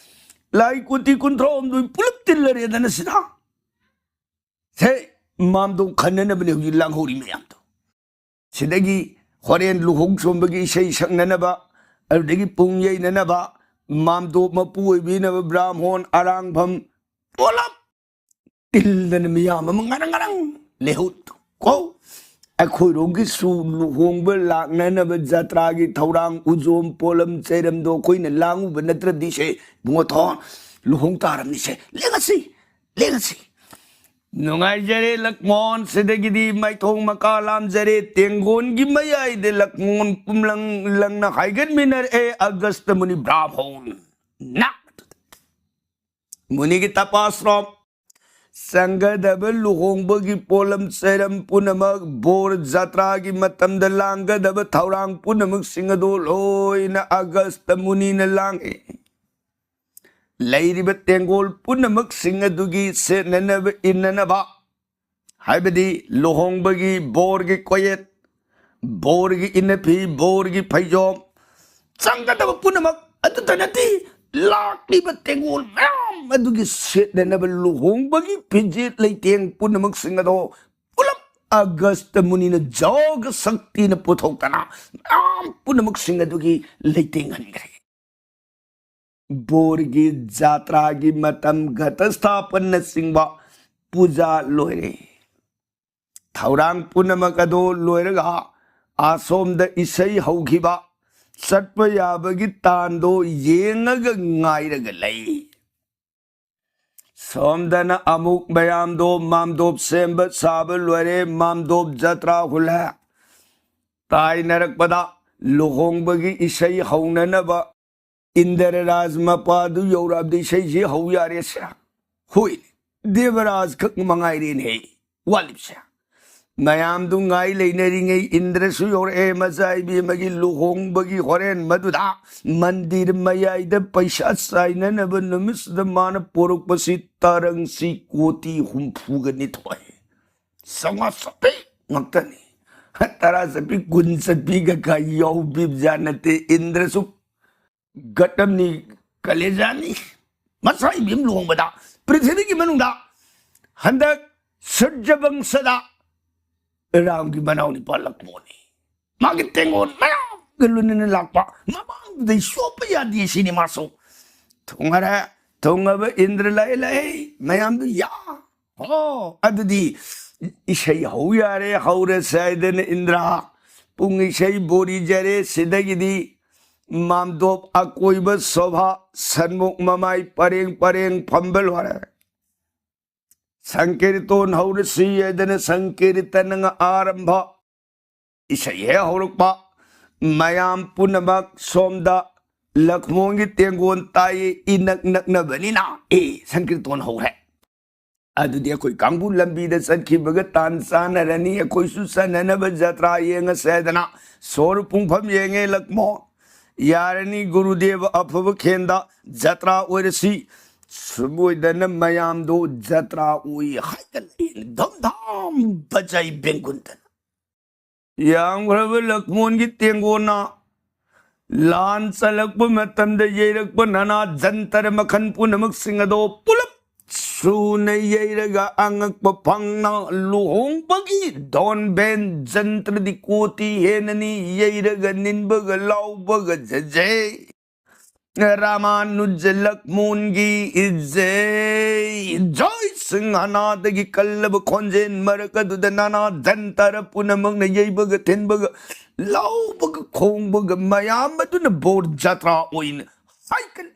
ꯂꯥꯏ ꯀꯣꯇꯤ ꯀꯨꯟꯊ꯭ꯔꯥ ꯍꯨꯝꯗꯣꯏ ꯄꯨꯂꯞ ꯇꯤꯜꯂꯔꯦꯗꯅ ꯁꯤꯗ꯫ ꯁꯦ, ꯃꯥꯝꯗꯣꯞ ꯈꯟꯅꯅꯕꯅꯦ ꯍꯧꯖꯤꯛ ꯂꯥꯡꯍꯧꯔꯤ ꯃꯌꯥꯝꯗꯣ꯫ ꯁꯤꯗꯒꯤ ꯍꯣꯔꯦꯟ ꯂꯨꯍꯣꯡ ꯆꯣꯡꯕꯒꯤ ꯏꯁꯩ ꯁꯛꯅꯅꯕ, ꯑꯗꯨꯗꯒꯤ ꯄꯨꯡ ꯌꯩꯅꯅꯕ, ꯃꯥꯝꯗꯣꯞ ꯃꯄꯨ ꯑꯣꯏꯕꯤꯅꯕ ꯕ꯭ꯔꯥꯍꯃꯣꯟ, ꯑꯔꯥꯡꯐꯝ, ꯄꯨꯂꯞ ꯇꯤꯜꯗꯅ ꯃꯤꯌꯥꯝ ꯑꯃ ꯉꯔꯪ ꯉꯔꯪ ꯂꯩꯍꯧ꯫ ꯀꯣ, ꯑꯩꯈꯣꯏꯔꯣꯝꯒꯤꯁꯨ ꯂꯨꯍꯣꯡꯕ ꯂꯥꯛꯅꯅꯕ ꯖꯇ꯭ꯔꯥꯒꯤ ꯊꯧꯔꯥꯡ, ꯎꯖꯣꯝ, ꯄꯣꯂꯝ ꯆꯩꯔꯝꯗꯣ ꯑꯩꯈꯣꯏꯅ ꯂꯥꯡꯉꯨꯕ ꯅꯠꯇ꯭ꯔꯗꯤ ꯁꯦ, ꯏꯕꯨꯡꯉꯣ ꯊꯣꯟ, ꯂꯨꯍꯣꯡ ꯇꯥꯔꯝꯅꯤꯁꯦ꯫ ꯂꯦꯡꯉꯁꯤ, ꯂꯦꯡꯉꯁꯤ꯫ ꯅꯨꯡꯉꯥꯏꯖꯔꯦ ꯂꯛꯃꯣꯟ, ꯁꯤꯗꯒꯤꯗꯤ ꯃꯥꯏꯊꯣꯡ ꯃꯀꯥ ꯂꯥꯝꯖꯔꯦ꯫ ꯇꯦꯡꯒꯣꯟꯒꯤ ꯃꯌꯥꯏꯗ ꯂꯛꯃꯣꯟ ꯄꯨꯝꯂꯪ ꯂꯪꯅ ꯍꯥꯏꯒꯠꯃꯤꯟꯅꯔꯛꯑꯦ ꯑꯒꯁꯇ ꯃꯨꯅꯤ ꯕ꯭ꯔꯥꯍꯣꯟ꯫ ꯅꯥꯛ! ꯃꯨꯅꯤꯒꯤ ꯇꯄꯥꯁ꯭ꯔꯣꯞ꯫ ꯆꯪꯒꯗꯕ ꯂꯨꯍꯣꯡꯕꯒꯤ ꯄꯣꯠꯂꯝ ꯆꯩꯔꯝ ꯄꯨꯝꯅꯃꯛ, ꯕꯣꯔ ꯖꯇ꯭ꯔꯥꯒꯤ ꯃꯇꯝꯗ ꯂꯥꯡꯒꯗꯕ ꯊꯧꯔꯥꯡ ꯄꯨꯝꯅꯃꯛꯁꯤꯡ ꯑꯗꯨ ꯂꯣꯏꯅ ꯑꯒꯁꯇ ꯃꯨꯅꯤꯅ ꯂꯥꯡꯏ꯫ ꯂꯩꯔꯤꯕ ꯇꯦꯡꯒꯣꯜ ꯄꯨꯝꯅꯃꯛꯁꯤꯡ ꯑꯗꯨꯒꯤ ꯁꯦꯠꯅꯅꯕ, ꯏꯟꯅꯅꯕ, ꯍꯥꯏꯕꯗꯤ ꯂꯨꯍꯣꯡꯕꯒꯤ ꯕꯣꯔꯒꯤ ꯀꯣꯌꯦꯠ, ꯕꯣꯔꯒꯤ ꯏꯟꯅꯐꯤ, ꯕꯣꯔꯒꯤ ꯐꯩꯖꯣꯝ, ꯆꯪꯒꯗꯕ ꯄꯨꯝꯅꯃꯛ ꯑꯗꯨꯇ ꯅꯠꯇꯦ, ꯂꯥꯛꯂꯤꯕ ꯇꯦꯡꯒꯣꯜ ꯃꯌꯥꯝ ꯑꯗꯨꯒꯤ ꯁꯦꯠꯅꯅꯕ ꯂꯨꯍꯣꯡꯕꯒꯤ ꯐꯤꯖꯦꯠ ꯂꯩꯇꯦꯡ ꯄꯨꯝꯅꯃꯛꯁꯤꯡ ꯑꯗꯣ ꯄꯨꯂꯞ ꯑꯒꯁꯇ ꯃꯨꯅꯤꯅ ꯖꯣꯒ ꯁꯛꯇꯤꯅ ꯄꯨꯊꯣꯛꯇꯅ ꯃꯌꯥꯝ ꯄꯨꯝꯅꯃꯛꯁꯤꯡ ꯑꯗꯨꯒꯤ ꯂꯩꯇꯦꯡꯍꯟꯈ꯭ꯔꯦ꯫ ꯕꯣꯔꯒꯤ ꯖꯥꯇ꯭ꯔꯥꯒꯤ ꯃꯇꯝ, ꯘꯇꯁꯊꯥꯄꯅꯅꯆꯤꯡꯕ ꯄꯨꯖꯥ ꯂꯣꯏꯔꯦ꯫ ꯊꯧꯔꯥꯡ ꯄꯨꯝꯅꯃꯛ ꯑꯗꯨ ꯂꯣꯏꯔꯒ ꯑꯁꯣꯝꯗ ꯏꯁꯩ ꯍꯧꯈꯤꯕ, ꯆꯠꯄ ꯌꯥꯕꯒꯤ ꯇꯥꯟꯗꯣ ꯌꯦꯡꯉꯒ ꯉꯥꯏꯔꯒ ꯂꯩ꯫ ꯁꯣꯝꯗꯅ ꯑꯃꯨꯛ ꯃꯌꯥꯝꯗꯣ ꯃꯥꯝꯗꯣꯞ ꯁꯦꯝꯕ ꯁꯥꯕ ꯂꯣꯏꯔꯦ, ꯃꯥꯝꯗꯣꯞ ꯖꯇ꯭ꯔꯥ ꯍꯨꯜꯂꯦ꯫ ꯇꯥꯏꯅꯔꯛꯄꯗ ꯂꯨꯍꯣꯡꯕꯒꯤ ꯏꯁꯩ ꯍꯧꯅꯅꯕ ꯏꯟꯗ꯭ꯔ ꯔꯥꯖ ꯃꯄꯥꯗꯨ ꯌꯧꯔꯛꯑꯕꯗꯤ ꯏꯁꯩꯁꯤ ꯍꯧ ꯌꯥꯔꯦ ꯁꯤꯔ꯫ ꯍꯣꯏ, ꯗꯦꯕꯔꯥꯖ ꯈꯛ ꯃꯉꯥꯏꯔꯦꯅꯦ ꯋꯥꯠꯂꯤꯕꯁꯦ꯫ ꯃꯌꯥꯝꯗꯨ ꯉꯥꯏ ꯂꯩꯅꯔꯤꯉꯩ ꯏꯟꯗ꯭ꯔꯁꯨ ꯌꯧꯔꯛꯑꯦ꯫ ꯃꯆꯥ ꯏꯕꯦꯝꯃꯒꯤ ꯂꯨꯍꯣꯡꯕꯒꯤ ꯍꯣꯔꯦꯟ ꯃꯗꯨꯗ ꯃꯟꯗꯤꯔ ꯃꯌꯥꯏꯗ ꯄꯩꯁꯥ ꯆꯥꯏꯅꯅꯕ ꯅꯨꯃꯤꯠꯁꯤꯗ ꯃꯥꯅ ꯄꯣꯔꯛꯄꯁꯤ ꯇꯔꯪꯁꯤ ꯀꯣꯇꯤ ꯍꯨꯝꯐꯨꯒ ꯅꯤꯊꯣꯏ꯫ ꯆꯥꯝꯃꯉꯥ ꯆꯠꯄꯤ ꯉꯥꯛꯇꯅꯤ꯫ ꯇꯔꯥ ꯆꯠꯄꯤ, ꯀꯨꯟ ꯆꯠꯄꯤꯒ ꯀꯥꯏ ꯌꯥꯎꯕꯤꯕꯖꯥꯠ ꯅꯠꯇꯦ꯫ ꯏꯟꯗ꯭ꯔꯁꯨ ꯒꯠ ꯑꯃꯅꯤ, ꯀꯂꯦꯖꯥꯅꯤ꯫ ꯃꯆꯥ ꯏꯕꯦꯝ ꯂꯨꯍꯣꯡꯕꯗ ꯄ꯭ꯔꯤꯊꯤꯕꯤꯒꯤ ꯃꯅꯨꯡꯗ ꯍꯟꯗꯛ ꯁꯨꯔꯖꯕꯪꯁꯗ ꯔꯥꯝꯒꯤ ꯃꯅꯥꯎ ꯅꯨꯄꯥ ꯂꯛꯃꯣꯟꯅꯤ꯫ ꯃꯥꯒꯤ ꯇꯦꯡꯒꯣꯟ ꯃꯌꯥꯝꯒ ꯂꯣꯏꯅꯅ ꯂꯥꯛꯄ, ꯃꯃꯥꯡꯗꯨꯗꯩ ꯆꯣꯞꯄ ꯌꯥꯗꯦ ꯁꯤꯅꯤ ꯃꯥꯁꯨ꯫ ꯊꯨꯡꯉꯔꯦ, ꯊꯨꯡꯉꯕ ꯏꯟꯗ꯭ꯔ ꯂꯥꯛꯑꯦ, ꯂꯥꯛꯑꯦ, ꯃꯌꯥꯝꯗꯨ ꯌꯥ꯫ ꯑꯣ, ꯑꯗꯨꯗꯤ ꯏꯁꯩ ꯍꯧ ꯌꯥꯔꯦ, ꯍꯧꯔꯁꯦ ꯍꯥꯏꯗꯅ ꯏꯟꯗ꯭ꯔ ꯄꯨꯡ ꯏꯁꯩ ꯕꯣꯔꯤꯖꯔꯦ꯫ ꯁꯤꯗꯒꯤꯗꯤ ꯃꯥꯝꯗꯣꯞ ꯑꯀꯣꯏꯕ ꯁꯣꯚꯥ ꯁꯟꯃꯨꯛ ꯃꯃꯥꯏ ꯄꯔꯦꯡ ꯄꯔꯦꯡ ꯐꯝꯕ ꯂꯣꯏꯔꯦ꯫ ꯁꯪꯀꯤꯔꯇꯣꯟ ꯍꯧꯔꯁꯤ ꯍꯥꯏꯗꯅ ꯁꯪꯀꯤꯔꯇꯅ ꯑꯥꯔꯝꯚ꯫ ꯏꯁꯩ ꯍꯦꯛ ꯍꯧꯔꯛꯄ, ꯃꯌꯥꯝ ꯄꯨꯝꯅꯃꯛ ꯁꯣꯝꯗ ꯂꯛꯃꯣꯟꯒꯤ ꯇꯦꯡꯒꯣꯟ ꯇꯥꯏꯌꯦ, ꯏꯅꯛ ꯅꯛꯅꯕꯅꯤꯅ꯫ ꯑꯦ, ꯁꯪꯀꯤꯔꯇꯣꯟ ꯍꯧꯔꯦ꯫ ꯑꯗꯨꯗꯤ ꯑꯩꯈꯣꯏ ꯀꯥꯡꯕꯨ ꯂꯝꯕꯤꯗ ꯆꯠꯈꯤꯕꯒ ꯇꯥꯟ ꯆꯥꯟꯅꯔꯅꯤ, ꯑꯩꯈꯣꯏꯁꯨ ꯆꯠꯅꯅꯕ ꯖꯇ꯭ꯔꯥ ꯌꯦꯡꯉꯁꯦ ꯍꯥꯏꯗꯅ ꯁꯣꯔ ꯄꯨꯡꯐꯝ ꯌꯦꯡꯉꯦ ꯂꯛꯃꯣꯟ꯫ ꯌꯥꯔꯅꯤ ꯒꯨꯔꯨꯗꯦꯕ ꯑꯐꯕ ꯈꯦꯟꯗ ꯖꯇ꯭ꯔꯥ ꯑꯣꯏꯔꯁꯤ꯫ ꯁꯨꯝ ꯑꯣꯏꯗꯅ ꯃꯌꯥꯝꯗꯣ ꯖꯇ꯭ꯔꯥ ꯑꯣꯏ ꯍꯥꯏꯒꯠꯂꯛꯏ, ꯙꯝ ꯙꯥꯝ ꯕꯖꯥꯏ ꯕꯦꯡꯒꯨꯟꯗꯅ꯫ ꯌꯥꯝꯈ꯭ꯔꯕ ꯂꯛꯃꯣꯟꯒꯤ ꯇꯦꯡꯒꯣꯟꯅ ꯂꯥꯟ ꯆꯠꯂꯛꯄ ꯃꯇꯝꯗ ꯌꯩꯔꯛꯄ ꯅꯥꯅꯥ ꯖꯟꯇꯔ ꯃꯈꯜ ꯄꯨꯝꯅꯃꯛꯁꯤꯡ ꯑꯗꯣ ꯄꯨꯂꯞ ꯁꯨꯅ ꯌꯩꯔꯒ ꯑꯉꯛꯄ ꯐꯪꯅ ꯂꯨꯍꯣꯡꯕꯒꯤ ꯗꯣꯟꯕꯦꯟ ꯖꯟꯇ꯭ꯔꯗꯤ ꯀꯣꯇꯤ ꯍꯦꯟꯅꯅꯤ ꯌꯩꯔꯒ ꯅꯤꯟꯕꯒ ꯂꯥꯎꯕꯒ ꯖꯖꯩ꯫ ꯔꯥꯃꯥꯅꯨꯖ ꯂꯛꯃꯣꯟꯒꯤ ꯏꯖꯩ꯫ ꯖꯣꯏ ꯁꯤꯡꯍꯅꯥꯗꯒꯤ ꯀꯜꯂꯕ ꯈꯣꯟꯖꯦꯜ ꯃꯔꯛ ꯑꯗꯨꯗ ꯅꯥꯅꯥ ꯖꯟꯇꯔ ꯄꯨꯝꯅꯃꯛꯅ ꯌꯩꯕꯒ ꯊꯤꯟꯕꯒ ꯂꯥꯎꯕꯒ ꯈꯣꯡꯕꯒ ꯃꯌꯥꯝ ꯑꯗꯨꯅ ꯕꯣꯔ ꯖꯇ꯭ꯔꯥ ꯑꯣꯏꯅ ꯍꯥꯏꯒꯠꯂꯤ꯫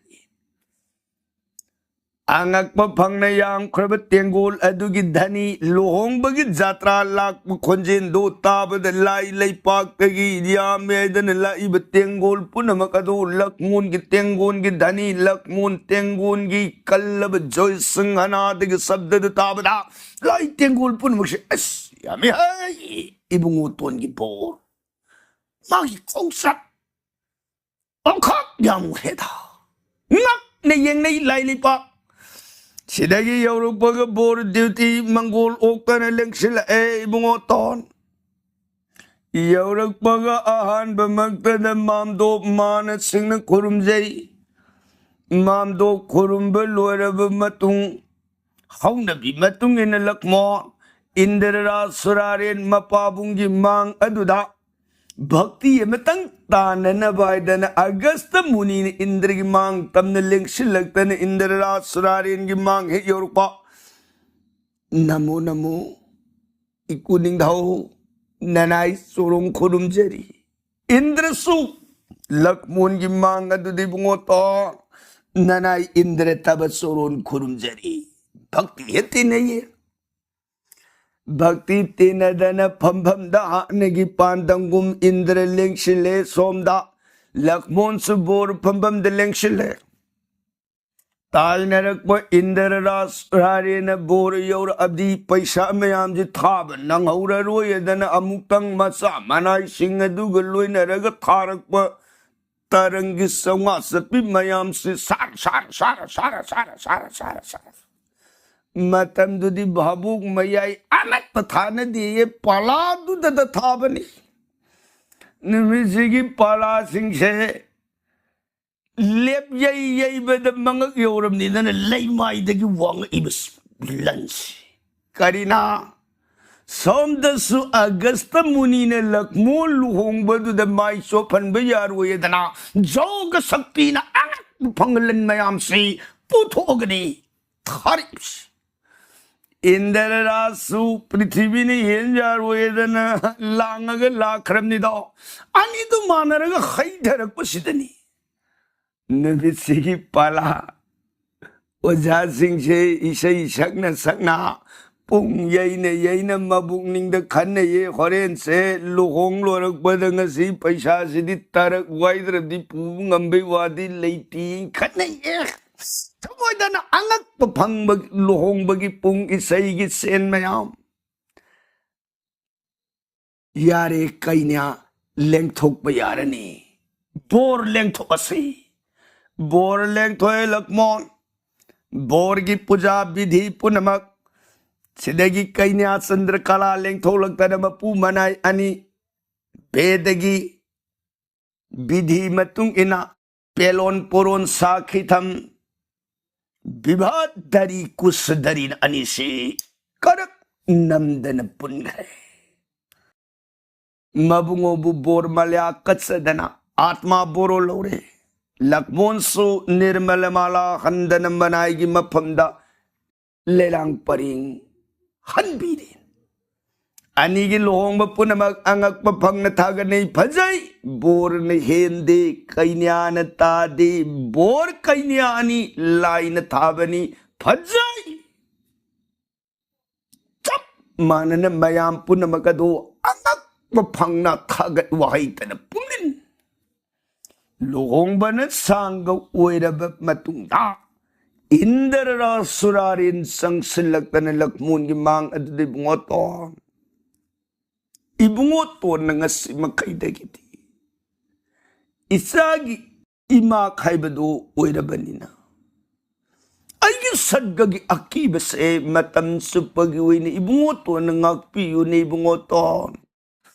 ꯑꯉꯛꯄ ꯐꯪꯅ ꯌꯥꯝꯈ꯭ꯔꯕ ꯇꯦꯡꯒꯣꯜ ꯑꯗꯨꯒꯤ ꯙꯅꯤ ꯂꯨꯍꯣꯡꯕꯒꯤ ꯖꯇ꯭ꯔꯥ ꯂꯥꯛꯄ ꯈꯣꯟꯖꯦꯜꯗꯨ ꯇꯥꯕꯗ ꯂꯥꯏ ꯂꯩꯄꯥꯛꯇꯒꯤ ꯌꯥꯝꯃꯦ ꯍꯥꯏꯗꯅ ꯂꯥꯛꯏꯕ ꯇꯦꯡꯒꯣꯜ ꯄꯨꯝꯅꯃꯛ ꯑꯗꯨ ꯂꯛꯃꯣꯟꯒꯤ ꯇꯦꯡꯒꯣꯜꯒꯤ ꯙꯅꯤ, ꯂꯛꯃꯣꯟ ꯇꯦꯡꯒꯣꯜꯒꯤ ꯀꯜꯂꯕ ꯖꯣꯏ ꯁꯤꯡꯍꯅꯥꯗꯒꯤ ꯁꯕꯗꯗꯨ ꯇꯥꯕꯗ ꯂꯥꯏ ꯇꯦꯡꯒꯣꯜ ꯄꯨꯝꯅꯃꯛꯁꯦ ꯑꯁ ꯌꯥꯝꯃꯦ ꯍꯥꯏ ꯏꯕꯨꯡꯉꯣꯇꯣꯟꯒꯤ ꯕꯣꯔ ꯃꯥꯒꯤ ꯈꯣꯡꯆꯠ ꯑꯣꯟꯈꯛ ꯌꯥꯝꯈ꯭ꯔꯦꯗ꯫ ꯉꯛꯅ ꯌꯦꯡꯅꯩ ꯂꯥꯏ ꯂꯩꯄꯥꯛ꯫ ꯁꯤꯗꯒꯤ ꯌꯧꯔꯛꯄꯒ ꯕꯣꯔ ꯗ꯭ꯌꯨꯇꯤ ꯃꯪꯒꯣꯜ ꯑꯣꯛꯇꯅ ꯂꯦꯡꯁꯤꯜꯂꯛꯑꯦ ꯏꯕꯨꯡꯉꯣꯇꯣꯟ꯫ ꯌꯧꯔꯛꯄꯒ ꯑꯍꯥꯟꯕꯃꯛꯇꯗ ꯃꯥꯝꯗꯣꯞ ꯃꯥꯅꯁꯤꯡꯅ ꯈꯨꯔꯨꯝꯖꯩ꯫ ꯃꯥꯝꯗꯣꯞ ꯈꯨꯔꯨꯝꯕ ꯂꯣꯏꯔꯕ ꯃꯇꯨꯡ ꯍꯧꯅꯕꯤ ꯃꯇꯨꯡ ꯏꯟꯅ ꯂꯛꯃꯣ ꯏꯟꯗ꯭ꯔ ꯔꯥꯖ ꯁꯨꯔꯥꯔꯦꯟ ꯃꯄꯥꯕꯨꯡꯒꯤ ꯃꯥꯡ ꯑꯗꯨꯗ ꯚꯛꯇꯤ ꯑꯃꯇꯪ ꯇꯥꯅꯅꯕ ꯍꯥꯏꯗꯅ ꯑꯒꯁꯇ ꯃꯨꯅꯤꯅ ꯏꯟꯗ꯭ꯔꯒꯤ ꯃꯥꯡ ꯇꯝꯅ ꯂꯦꯡꯁꯤꯜꯂꯛꯇꯅ ꯏꯟꯗ꯭ꯔ ꯔꯥꯖ ꯁꯨꯔꯥꯔꯦꯟꯒꯤ ꯃꯥꯡ ꯍꯦꯛ ꯌꯧꯔꯛꯄ, ꯅꯃꯣ ꯅꯃꯣ ꯏꯀꯨ ꯅꯤꯡꯊꯧ, ꯅꯅꯥꯏ ꯆꯣꯔꯣꯡ ꯈꯨꯔꯨꯝꯖꯔꯤ꯫ ꯏꯟꯗ꯭ꯔꯁꯨ ꯂꯛꯃꯣꯟꯒꯤ ꯃꯥꯡ ꯑꯗꯨꯗꯤ ꯏꯕꯨꯡꯉꯣ ꯇꯣ, ꯅꯅꯥꯏ ꯏꯟꯗ꯭ꯔ ꯇꯕ ꯆꯣꯔꯣꯟ ꯈꯨꯔꯨꯝꯖꯔꯤ꯫ ꯚꯛꯇꯤ ꯍꯦꯛ ꯇꯤꯟꯅꯩꯌꯦ꯫ ꯚꯛꯇꯤ ꯇꯤꯟꯅꯗꯅ ꯐꯝꯐꯝꯗ ꯍꯥꯟꯅꯒꯤ ꯄꯥꯟꯗꯝꯒꯨꯝ ꯏꯟꯗ꯭ꯔ ꯂꯦꯡꯁꯤꯜꯂꯦ ꯁꯣꯝꯗ, ꯂꯛꯃꯣꯟꯁꯨ ꯕꯣꯔ ꯐꯝꯐꯝꯗ ꯂꯦꯡꯁꯤꯜꯂꯦ꯫ ꯇꯥꯏꯅꯔꯛꯄ ꯏꯟꯗ꯭ꯔ ꯔꯥꯖ ꯔꯥꯔꯦꯅ ꯕꯣꯔ ꯌꯧꯔꯛꯑꯗꯤ ꯄꯩꯁꯥ ꯃꯌꯥꯝꯁꯤ ꯊꯥꯕ ꯅꯪꯍꯧꯔꯔꯣꯏꯗꯅ ꯑꯃꯨꯛꯇꯪ ꯃꯆꯥ ꯃꯅꯥꯏꯁꯤꯡ ꯑꯗꯨꯒ ꯂꯣꯏꯅꯔꯒ ꯊꯥꯔꯛꯄ ꯇꯔꯪꯒꯤ ꯆꯥꯝꯃꯉꯥ ꯆꯠꯄꯤ ꯃꯌꯥꯝꯁꯤ ꯁꯥꯔ ꯁꯥꯔ ꯁꯥꯔ ꯁꯥꯔ ꯁꯥꯔ ꯁꯥꯔ ꯁꯥꯔ ꯃꯇꯝꯗꯨꯗꯤ ꯚꯥꯕꯣꯛ ꯃꯌꯥꯏ ꯑꯃꯠꯇ ꯊꯥꯅꯗꯦꯌꯦ, ꯄꯂꯥꯗꯨꯗꯗ ꯊꯥꯕꯅꯤ꯫ ꯅꯨꯃꯤꯠꯁꯤꯒꯤ ꯄꯂꯥꯁꯤꯡꯁꯦ ꯂꯦꯞ ꯌꯩ ꯌꯩꯕꯗ ꯃꯉꯛ ꯌꯧꯔꯝꯅꯤꯗꯅ ꯂꯩꯃꯥꯏꯗꯒꯤ ꯋꯥꯡꯉꯛꯏꯕ ꯂꯟꯁꯤ꯫ ꯀꯔꯤꯅ? ꯁꯣꯝꯗꯁꯨ ꯑꯒꯁꯇ ꯃꯨꯅꯤꯅ ꯂꯛꯃꯣ ꯂꯨꯍꯣꯡꯕꯗꯨꯗ ꯃꯥꯏ ꯆꯣꯞꯍꯟꯕ ꯌꯥꯔꯣꯏꯗꯅ ꯖꯣꯒ ꯁꯛꯇꯤꯅ ꯑꯉꯛꯄ ꯐꯪꯂꯟ ꯃꯌꯥꯝꯁꯤ ꯄꯨꯊꯣꯛꯑꯒꯅꯤ ꯊꯥꯔꯛꯏꯕꯁꯤ꯫ ꯏꯟꯗ꯭ꯔ ꯔꯥꯖꯁꯨ ꯄ꯭ꯔꯤꯊꯤꯕꯤꯅ ꯍꯦꯟ ꯌꯥꯔꯣꯏꯗꯅ ꯂꯥꯡꯉꯒ ꯂꯥꯛꯈ꯭ꯔꯕꯅꯤꯗꯣ꯫ ꯑꯅꯤꯗꯨ ꯃꯥꯟꯅꯔꯒ ꯍꯩꯊꯔꯛꯄꯁꯤꯗꯅꯤ꯫ ꯅꯨꯃꯤꯠꯁꯤꯒꯤ ꯄꯂꯥ ꯑꯣꯖꯥꯁꯤꯡꯁꯦ ꯏꯁꯩ ꯁꯛꯅ ꯁꯛꯅ ꯄꯨꯡ ꯌꯩꯅ ꯌꯩꯅ ꯃꯕꯨꯛꯅꯤꯡꯗ ꯈꯟꯅꯩꯌꯦ꯫ ꯍꯣꯔꯦꯟꯁꯦ ꯂꯨꯍꯣꯡ ꯂꯣꯏꯔꯛꯄꯗ ꯉꯁꯤ ꯄꯩꯁꯥꯁꯤꯗꯤ ꯇꯔꯛ ꯋꯥꯏꯗ꯭ꯔꯗꯤ ꯄꯨꯕ ꯉꯝꯕꯩ ꯋꯥꯗꯤ ꯂꯩꯇꯦ ꯈꯟꯅꯩꯌꯦ꯫ ꯊꯃꯣꯏꯗꯅ ꯑꯉꯛꯄ ꯐꯪꯕ ꯂꯨꯍꯣꯡꯕꯒꯤ ꯄꯨꯡ ꯏꯁꯩꯒꯤ ꯁꯦꯟ ꯃꯌꯥꯝ꯫ ꯌꯥꯔꯦ ꯀꯩꯅ꯭ꯌꯥ, ꯂꯦꯡꯊꯣꯛꯄ ꯌꯥꯔꯅꯤ꯫ ꯕꯣꯔ ꯂꯦꯡꯊꯣꯛꯑꯁꯤ꯫ ꯕꯣꯔ ꯂꯦꯡꯊꯣꯛꯑꯦ ꯂꯛꯃꯣꯟ꯫ ꯕꯣꯔꯒꯤ ꯄꯨꯖꯥ ꯕꯤꯙꯤ ꯄꯨꯝꯅꯃꯛ, ꯁꯤꯗꯒꯤ ꯀꯩꯅ꯭ꯌꯥ ꯆꯟꯗ꯭ꯔꯀꯂꯥ ꯂꯦꯡꯊꯣꯛꯂꯛꯇꯅ ꯃꯄꯨ ꯃꯅꯥꯏ ꯑꯅꯤ, ꯕꯦꯗꯒꯤ ꯕꯤꯙꯤ ꯃꯇꯨꯡ ꯏꯟꯅ ꯄꯦꯂꯣꯟ ꯄꯣꯔꯣꯟ ꯁꯥꯈꯤꯊꯝ ꯕꯤꯚꯥꯗꯔꯤ ꯀꯨꯁꯗꯔꯤꯅ ꯑꯅꯤꯁꯤ ꯀꯔꯛ ꯅꯝꯗꯅ ꯄꯨꯟꯈ꯭ꯔꯦ꯫ ꯃꯕꯨꯡꯉꯣꯕꯨ ꯕꯣꯔ ꯃꯂ꯭ꯌꯥ ꯀꯠꯆꯗꯅ ꯑꯥꯠꯃꯥ ꯕꯣꯔꯣ ꯂꯧꯔꯦ꯫ ꯂꯛꯃꯣꯟꯁꯨ ꯅꯤꯔꯃꯂ ꯃꯥꯂꯥ ꯍꯟꯗꯅ ꯃꯅꯥꯏꯒꯤ ꯃꯐꯝꯗ ꯂꯩꯂꯥꯡ ꯄꯔꯦꯡ ꯍꯟꯕꯤꯔꯦ꯫ ꯑꯅꯤꯒꯤ ꯂꯨꯍꯣꯡꯕ ꯄꯨꯝꯅꯃꯛ ꯑꯉꯛꯄ ꯐꯪꯅ ꯊꯥꯒꯠꯅꯩ꯫ ꯐꯖꯩ꯫ ꯕꯣꯔꯅ ꯍꯦꯟꯗꯦ, ꯀꯩꯅ꯭ꯌꯥꯅ ꯇꯥꯗꯦ꯫ ꯕꯣꯔ ꯀꯩꯅ꯭ꯌꯥ ꯑꯅꯤ ꯂꯥꯏꯅ ꯊꯥꯕꯅꯤ꯫ ꯐꯖꯩ꯫ ꯆꯞ ꯃꯥꯟꯅꯅ ꯃꯌꯥꯝ ꯄꯨꯝꯅꯃꯛ ꯑꯗꯨ ꯑꯉꯛꯄ ꯐꯪꯅ ꯊꯥꯒꯠ ꯋꯥꯍꯩꯇꯅ ꯄꯨꯝꯅꯤꯟ꯫ ꯂꯨꯍꯣꯡꯕꯅ ꯁꯥꯡꯒ ꯑꯣꯏꯔꯕ ꯃꯇꯨꯡꯗ ꯏꯟꯗ꯭ꯔ ꯔꯥꯖ ꯁꯨꯔꯥꯔꯦꯟ ꯆꯪꯁꯤꯜꯂꯛꯇꯅ ꯂꯛꯃꯣꯟꯒꯤ ꯃꯥꯡ ꯑꯗꯨꯗ, ꯏꯕꯨꯡꯉꯣꯇꯣꯟ, ꯏꯕꯨꯡꯉꯣꯇꯣꯟꯅ ꯉꯁꯤ ꯃꯈꯩꯗꯒꯤꯗꯤ ꯏꯆꯥꯒꯤ ꯏꯃꯥ ꯍꯥꯏꯕꯗꯨ ꯑꯣꯏꯔꯕꯅꯤꯅ, ꯑꯩꯒꯤ ꯁꯠꯒꯒꯤ ꯑꯀꯤꯕꯁꯦ ꯃꯇꯝ ꯆꯨꯞꯄꯒꯤ ꯑꯣꯏꯅ ꯏꯕꯨꯡꯉꯣꯇꯣꯟꯅ ꯉꯥꯛꯄꯤꯌꯨꯅꯦ, ꯏꯕꯨꯡꯉꯣꯇꯣꯟ꯫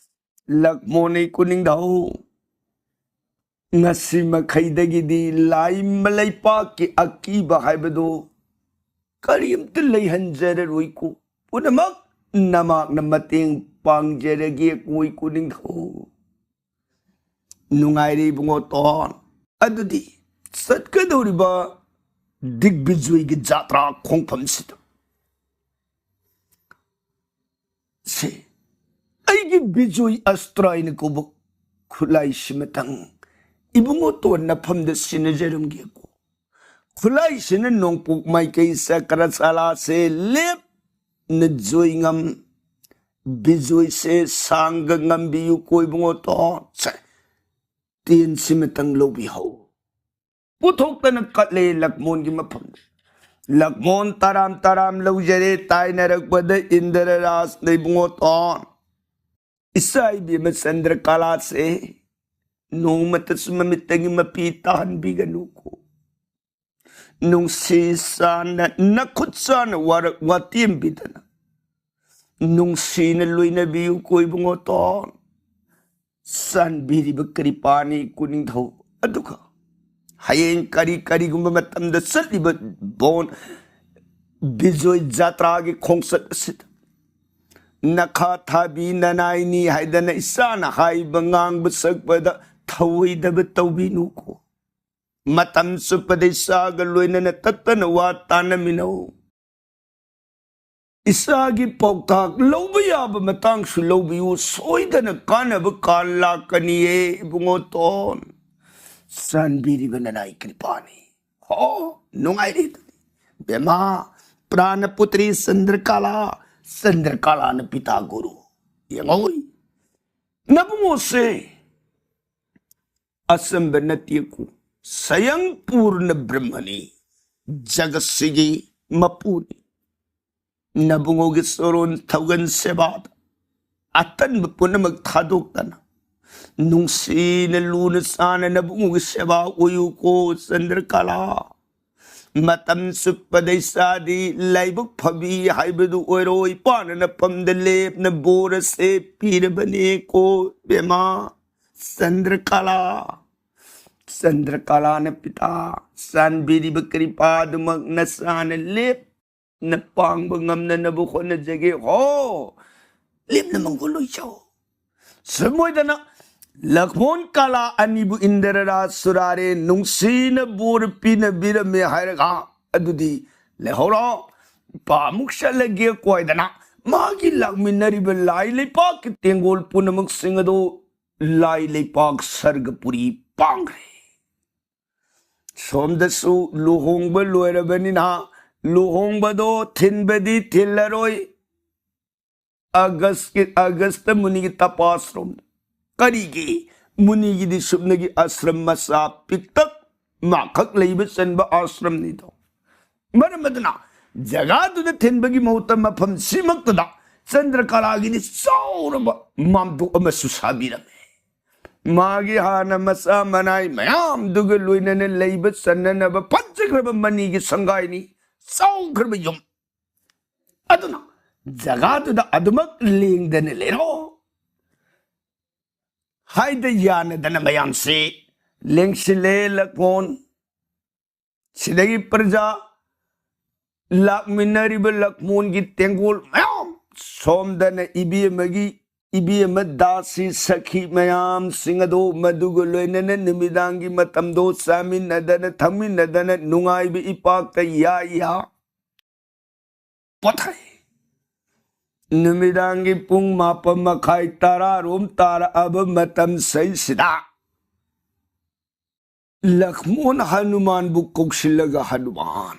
ꯂꯛꯃꯣꯟ ꯏꯀꯨꯅꯤꯡꯊꯧ, ꯉꯁꯤ ꯃꯈꯩꯗꯒꯤꯗꯤ ꯂꯥꯏ ꯂꯩꯄꯥꯛꯀꯤ ꯑꯀꯤꯕ ꯍꯥꯏꯕꯗꯨ ꯀꯔꯤꯝꯇ ꯂꯩꯍꯟꯖꯔꯔꯣꯏꯀꯣ꯫ ꯄꯨꯝꯅꯃꯛ ꯅꯃꯥꯛꯅ ꯃꯇꯦꯡ ꯄꯥꯡꯖꯔꯒꯦ, ꯀꯣꯏ ꯀꯨꯅꯤꯡꯊꯧ꯫ ꯅꯨꯡꯉꯥꯏꯔꯦ ꯏꯕꯨꯡꯉꯣꯇꯣꯟ꯫ ꯑꯗꯨꯗꯤ ꯆꯠꯀꯗꯧꯔꯤꯕ ꯗꯤꯒꯕꯤꯖꯣꯏꯒꯤ ꯖꯥꯇ꯭ꯔꯥ ꯈꯣꯡꯐꯝꯁꯤꯗ ꯁꯦ, ꯑꯩꯒꯤ ꯕꯤꯖꯣꯏ ꯑꯁꯇ꯭ꯔ ꯍꯥꯏꯅ ꯀꯧꯕ ꯈꯨꯠꯂꯥꯏꯁꯤꯃꯇꯪ ꯏꯕꯨꯡꯉꯣꯇꯣꯟ ꯅꯐꯝꯗ ꯁꯤꯟꯅꯖꯔꯝꯒꯦꯀꯣ꯫ ꯈꯨꯠꯂꯥꯏꯁꯤꯅ ꯅꯣꯡꯄꯣꯛ ꯃꯥꯏꯀꯩ ꯆꯀ꯭ꯔ ꯆꯥꯂꯥꯁꯦ ꯂꯦꯞꯅ ꯖꯣꯏ ꯉꯝ, ꯕꯤꯖꯣꯏꯁꯦ ꯁꯥꯡꯒ ꯉꯝꯕꯤꯌꯨꯀꯣ ꯏꯕꯨꯡꯉꯣꯇꯣꯟ꯫ ꯁꯦ, ꯇꯦꯟꯁꯤꯃꯇꯪ ꯂꯧꯕꯤꯍꯧ꯫ ꯄꯨꯊꯣꯛꯇꯅ ꯀꯠꯂꯦ ꯂꯛꯃꯣꯟꯒꯤ ꯃꯐꯝꯗ꯫ ꯂꯛꯃꯣꯟ ꯇꯔꯥꯝ ꯇꯔꯥꯝ ꯂꯧꯖꯔꯦ꯫ ꯇꯥꯏꯅꯔꯛꯄꯗ ꯏꯟꯗ꯭ꯔ ꯔꯥꯖꯅ, ꯏꯕꯨꯡꯉꯣꯇꯣꯟ, ꯏꯆꯥ ꯏꯕꯦꯝꯃ ꯆꯟꯗ꯭ꯔꯀꯂꯥꯁꯦ ꯅꯣꯡꯃꯇꯁꯨ ꯃꯃꯤꯠꯇꯒꯤ ꯃꯄꯤ ꯇꯥꯍꯟꯕꯤꯒꯅꯨꯀꯣ꯫ ꯅꯨꯡꯁꯤ ꯆꯥꯟꯅ ꯅꯈꯨꯠ ꯆꯥꯟꯅ ꯋꯥꯔꯛ ꯋꯥꯇꯦꯝꯕꯤꯗꯅ ꯅꯨꯡꯁꯤꯅ ꯂꯣꯏꯅꯕꯤꯌꯨꯀꯣ ꯏꯕꯨꯡꯉꯣꯇꯣꯟ꯫ ꯆꯥꯟꯕꯤꯔꯤꯕ ꯀ꯭ꯔꯤꯄꯥꯅꯤ ꯀꯨꯅꯤꯡꯊꯧ꯫ ꯑꯗꯨꯒ ꯍꯌꯦꯡ ꯀꯔꯤ ꯀꯔꯤꯒꯨꯝꯕ ꯃꯇꯝꯗ ꯆꯠꯂꯤꯕ ꯕꯣꯟ ꯕꯤꯖꯣꯏ ꯖꯥꯇ꯭ꯔꯥꯒꯤ ꯈꯣꯡꯆꯠ ꯑꯁꯤꯗ ꯅꯈꯥ ꯊꯥꯕꯤ ꯅꯅꯥꯏꯅꯤ ꯍꯥꯏꯗꯅ ꯏꯆꯥꯅ ꯍꯥꯏꯕ ꯉꯥꯡꯕ ꯁꯛꯄꯗ ꯊꯧꯑꯣꯏꯗꯕ ꯇꯧꯕꯤꯅꯨꯀꯣ꯫ ꯃꯇꯝ ꯆꯨꯞꯄꯗ ꯏꯆꯥꯒ ꯂꯣꯏꯅꯅ ꯇꯠꯇꯅ ꯋꯥ ꯇꯥꯅꯃꯤꯟꯅꯧ꯫ ꯏꯁꯥꯒꯤ ꯄꯥꯎꯇꯥꯛ ꯂꯧꯕ ꯌꯥꯕ ꯃꯇꯥꯡꯁꯨ ꯂꯧꯕꯤꯌꯨ꯫ ꯁꯣꯏꯗꯅ ꯀꯥꯟꯅꯕ ꯀꯥꯟ ꯂꯥꯛꯀꯅꯤꯌꯦ ꯏꯕꯨꯡꯉꯣ ꯇꯣꯟ꯫ ꯆꯥꯟꯕꯤꯔꯤꯕ ꯅꯅꯥꯏ ꯀ꯭ꯔꯤꯄꯥꯅꯤ꯫ ꯍꯣ, ꯅꯨꯡꯉꯥꯏꯔꯦ ꯑꯗꯨꯗꯤ꯫ ꯕꯦꯃꯥ, ꯄ꯭ꯔꯥꯅꯄꯨꯇ꯭ꯔꯤ ꯆꯟꯗ꯭ꯔꯀꯥꯂꯥ, ꯆꯟꯗ꯭ꯔꯀꯥꯂꯥꯅ ꯄꯤꯇꯥ ꯒꯨꯔꯨ꯫ ꯌꯦꯡꯉꯣ, ꯅꯕꯨꯡꯉꯣꯁꯦ ꯑꯆꯝꯕ ꯅꯠꯇꯦꯀꯣ꯫ ꯁꯌꯪ ꯄꯨꯔꯅ ꯕ꯭ꯔꯍ꯭ꯃꯅꯤ, ꯖꯒꯠꯁꯤꯒꯤ ꯃꯄꯨꯅꯤ꯫ ꯅꯕꯨꯡꯉꯣꯒꯤ ꯆꯣꯔꯣꯟ ꯊꯧꯒꯟ ꯁꯦꯕꯥꯗ ꯑꯇꯟꯕ ꯄꯨꯝꯅꯃꯛ ꯊꯥꯗꯣꯛꯇꯅ ꯅꯨꯡꯁꯤꯅ ꯂꯨꯅ ꯆꯥꯟꯅ ꯅꯕꯨꯡꯉꯣꯒꯤ ꯁꯦꯕꯥ ꯑꯣꯏꯌꯨꯀꯣ ꯆꯟꯗ꯭ꯔꯀꯂꯥ꯫ ꯃꯇꯝ ꯆꯨꯞꯄꯗ ꯏꯆꯥꯗꯤ ꯂꯥꯏꯕꯛ ꯐꯕꯤ ꯍꯥꯏꯕꯗꯨ ꯑꯣꯏꯔꯣ꯫ ꯏꯄꯥꯅ ꯅꯐꯝꯗ ꯂꯦꯞꯅ ꯕꯣꯔ ꯑꯁꯦ ꯄꯤꯔꯕꯅꯦꯀꯣ ꯕꯦꯃꯥ꯫ ꯆꯟꯗ꯭ꯔꯀꯂꯥ, ꯆꯟꯗ꯭ꯔꯀꯂꯥꯅ ꯄꯤꯇꯥ ꯆꯥꯟꯕꯤꯔꯤꯕ ꯀ꯭ꯔꯤꯄꯥꯗꯨꯃꯛ ꯅꯆꯥꯅ ꯂꯦꯞꯅ ꯄꯥꯡꯕ ꯉꯝꯅꯅꯕ ꯍꯣꯠꯅꯖꯒꯦ꯫ ꯍꯣ, ꯂꯦꯞꯅ ꯃꯪꯒꯣꯜ ꯑꯣꯏꯖꯧ꯫ ꯁꯨꯝ ꯑꯣꯏꯗꯅ ꯂꯛꯃꯣꯟ ꯀꯂꯥ ꯑꯅꯤꯕꯨ ꯏꯟꯗ꯭ꯔ ꯔꯥꯖ ꯁꯨꯔꯥꯔꯦ ꯅꯨꯡꯁꯤꯅ ꯕꯣꯔ ꯄꯤꯅꯕꯤꯔꯝꯃꯦ ꯍꯥꯏꯔꯒ, ꯑꯗꯨꯗꯤ ꯂꯩꯍꯧꯔꯣ, ꯏꯄꯥ ꯑꯃꯨꯛ ꯆꯠꯂꯒꯦ ꯀꯣꯏꯗꯅ ꯃꯥꯒꯤ ꯂꯥꯛꯃꯤꯟꯅꯔꯤꯕ ꯂꯥꯏ ꯂꯩꯄꯥꯛꯀꯤ ꯇꯦꯡꯒꯣꯜ ꯄꯨꯝꯅꯃꯛꯁꯤꯡ ꯑꯗꯨ ꯂꯥꯏ ꯂꯩꯄꯥꯛ ꯁꯔꯒꯄꯨꯔꯤ ꯄꯥꯡꯈ꯭ꯔꯦ꯫ ꯁꯣꯝꯗꯁꯨ ꯂꯨꯍꯣꯡꯕ ꯂꯣꯏꯔꯕꯅꯤꯅ ꯂꯨꯍꯣꯡꯕꯗꯣ ꯊꯤꯟꯕꯗꯤ ꯊꯤꯜꯂꯔꯣꯏ꯫ ꯑꯒꯁꯀꯤ, ꯑꯒꯁꯇ ꯃꯨꯅꯤꯒꯤ ꯇꯄꯥꯁ꯭ꯔꯣꯝꯗ꯫ ꯀꯔꯤꯒꯤ? ꯃꯨꯅꯤꯒꯤꯗꯤ ꯁꯨꯞꯅꯒꯤ ꯑꯁ꯭ꯔꯝ ꯃꯆꯥ ꯄꯤꯛꯇꯛ ꯃꯥꯈꯛ ꯂꯩꯕ ꯆꯟꯕ ꯑꯥꯁ꯭ꯔꯝꯅꯤꯗꯣ꯫ ꯃꯔꯝ ꯑꯗꯨꯅ ꯖꯒꯥꯗꯨꯗ ꯊꯤꯟꯕꯒꯤ ꯃꯍꯨꯠꯇ ꯃꯐꯝ ꯁꯤꯃꯛꯇꯗ ꯆꯟꯗ꯭ꯔꯀꯂꯥꯒꯤꯗꯤ ꯆꯥꯎꯔꯕ ꯃꯥꯝꯗꯣꯞ ꯑꯃꯁꯨ ꯁꯥꯕꯤꯔꯝꯃꯦ꯫ ꯃꯥꯒꯤ ꯍꯥꯟꯅ ꯃꯆꯥ ꯃꯅꯥꯏ ꯃꯌꯥꯝꯗꯨꯒ ꯂꯣꯏꯅꯅ ꯂꯩꯕ ꯆꯟꯅꯅꯕ ꯐꯖꯈ꯭ꯔꯕ ꯃꯅꯤꯒꯤ ꯁꯪꯒꯥꯏꯅꯤ, ꯆꯥꯎꯈ꯭ꯔꯕ ꯌꯨꯝ꯫ ꯑꯗꯨꯅ ꯖꯒꯥꯗꯨꯗ ꯑꯗꯨꯃꯛ ꯂꯦꯡꯗꯅ ꯂꯩꯔꯣ ꯍꯥꯏꯗ ꯌꯥꯅꯗꯅ ꯃꯌꯥꯝꯁꯤ ꯂꯦꯡꯁꯤꯜꯂꯦ ꯂꯛꯃꯣꯟ꯫ ꯁꯤꯗꯒꯤ ꯄ꯭ꯔꯖꯥ ꯂꯥꯛꯃꯤꯟꯅꯔꯤꯕ ꯂꯛꯃꯣꯟꯒꯤ ꯇꯦꯡꯒꯣꯜ ꯃꯌꯥꯝ ꯁꯣꯝꯗꯅ ꯏꯕꯦꯝꯃꯒꯤ, ꯏꯕꯦꯝꯃ ꯗꯥꯁꯤ ꯁꯈꯤ ꯃꯌꯥꯝꯁꯤꯡ ꯑꯗꯣ ꯃꯗꯨꯒ ꯂꯣꯏꯅꯅ ꯅꯨꯃꯤꯗꯥꯡꯒꯤ ꯃꯇꯝꯗꯣ ꯆꯥꯃꯤꯟꯅꯗꯅ ꯊꯛꯃꯤꯟꯅꯗꯅ ꯅꯨꯡꯉꯥꯏꯕ ꯏꯄꯥꯛꯇ ꯌꯥꯏꯌꯥ ꯄꯣꯊꯥꯏ꯫ ꯅꯨꯃꯤꯗꯥꯡꯒꯤ ꯄꯨꯡ ꯃꯥꯄꯟ ꯃꯈꯥꯏ, ꯇꯔꯥꯔꯣꯝ ꯇꯥꯔꯛꯑꯕ ꯃꯇꯝꯁꯤꯗ ꯂꯛꯃꯣꯟ ꯍꯅꯨꯃꯥꯟꯕꯨ ꯀꯧꯁꯤꯜꯂꯒ, "ꯍꯅꯨꯃꯥꯟ,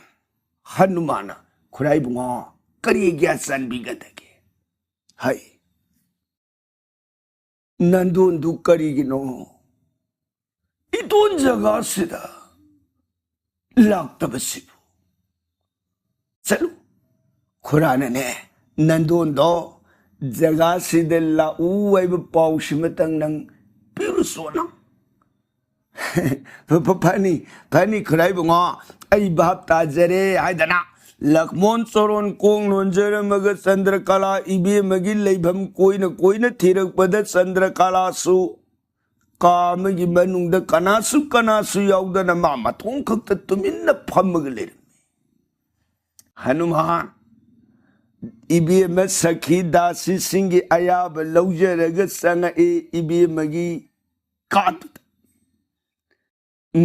ꯍꯅꯨꯃꯥꯟ, ꯈꯨꯔꯥꯏꯕꯨꯡꯉꯣ, ꯀꯔꯤꯒꯤ ꯆꯥꯟꯕꯤꯒꯗꯒꯦ?" ꯍꯥꯏ꯫ "ꯅꯟꯗꯣꯟꯗꯨ ꯀꯔꯤꯒꯤꯅꯣ ꯏꯇꯣꯟ ꯖꯒꯥꯁꯤꯗ ꯂꯥꯛꯇꯕꯁꯤꯕꯨ? ꯆꯠꯂꯨ, ꯈꯨꯔꯥꯅꯅꯦ, ꯅꯟꯗꯣꯟꯗꯣ ꯖꯒꯥꯁꯤꯗ ꯂꯥꯛꯎ ꯍꯥꯏꯕ ꯄꯥꯎꯁꯤꯃꯇꯪ ꯅꯪ ꯄꯤꯔꯨꯆꯣꯅ꯫" "ꯐ-, ꯐ-, ꯐꯅꯤ, ꯐꯅꯤ, ꯈꯨꯔꯥꯏꯕꯨꯡꯉꯣ, ꯑꯩ ꯚꯥꯞ ꯇꯥꯖꯔꯦ" ꯍꯥꯏꯗꯅ ꯂꯛꯃꯣꯟ ꯆꯣꯔꯣꯟ ꯀꯣꯡ ꯂꯣꯟꯖꯔꯝꯃꯒ ꯆꯟꯗ꯭ꯔꯀꯂꯥ ꯏꯕꯦꯝꯃꯒꯤ ꯂꯩꯐꯝ ꯀꯣꯏꯅ ꯀꯣꯏꯅ ꯊꯤꯔꯛꯄꯗ, ꯆꯟꯗ꯭ꯔꯀꯂꯥꯁꯨ ꯀꯥ ꯑꯃꯒꯤ ꯃꯅꯨꯡꯗ ꯀꯅꯥꯁꯨ ꯀꯅꯥꯁꯨ ꯌꯥꯎꯗꯅ ꯃꯥ ꯃꯇꯣꯝ ꯈꯛꯇ ꯇꯨꯃꯤꯟꯅ ꯐꯝꯃꯒ ꯂꯩꯔꯝꯃꯤ꯫ "ꯍꯅꯨꯃꯥꯟ, ꯏꯕꯦꯝꯃ ꯁꯈꯤ ꯗꯥꯁꯤꯁꯤꯡꯒꯤ ꯑꯌꯥꯕ ꯂꯧꯖꯔꯒ ꯆꯪꯉꯛꯏ ꯏꯕꯦꯝꯃꯒꯤ ꯀꯥꯗꯨꯗ꯫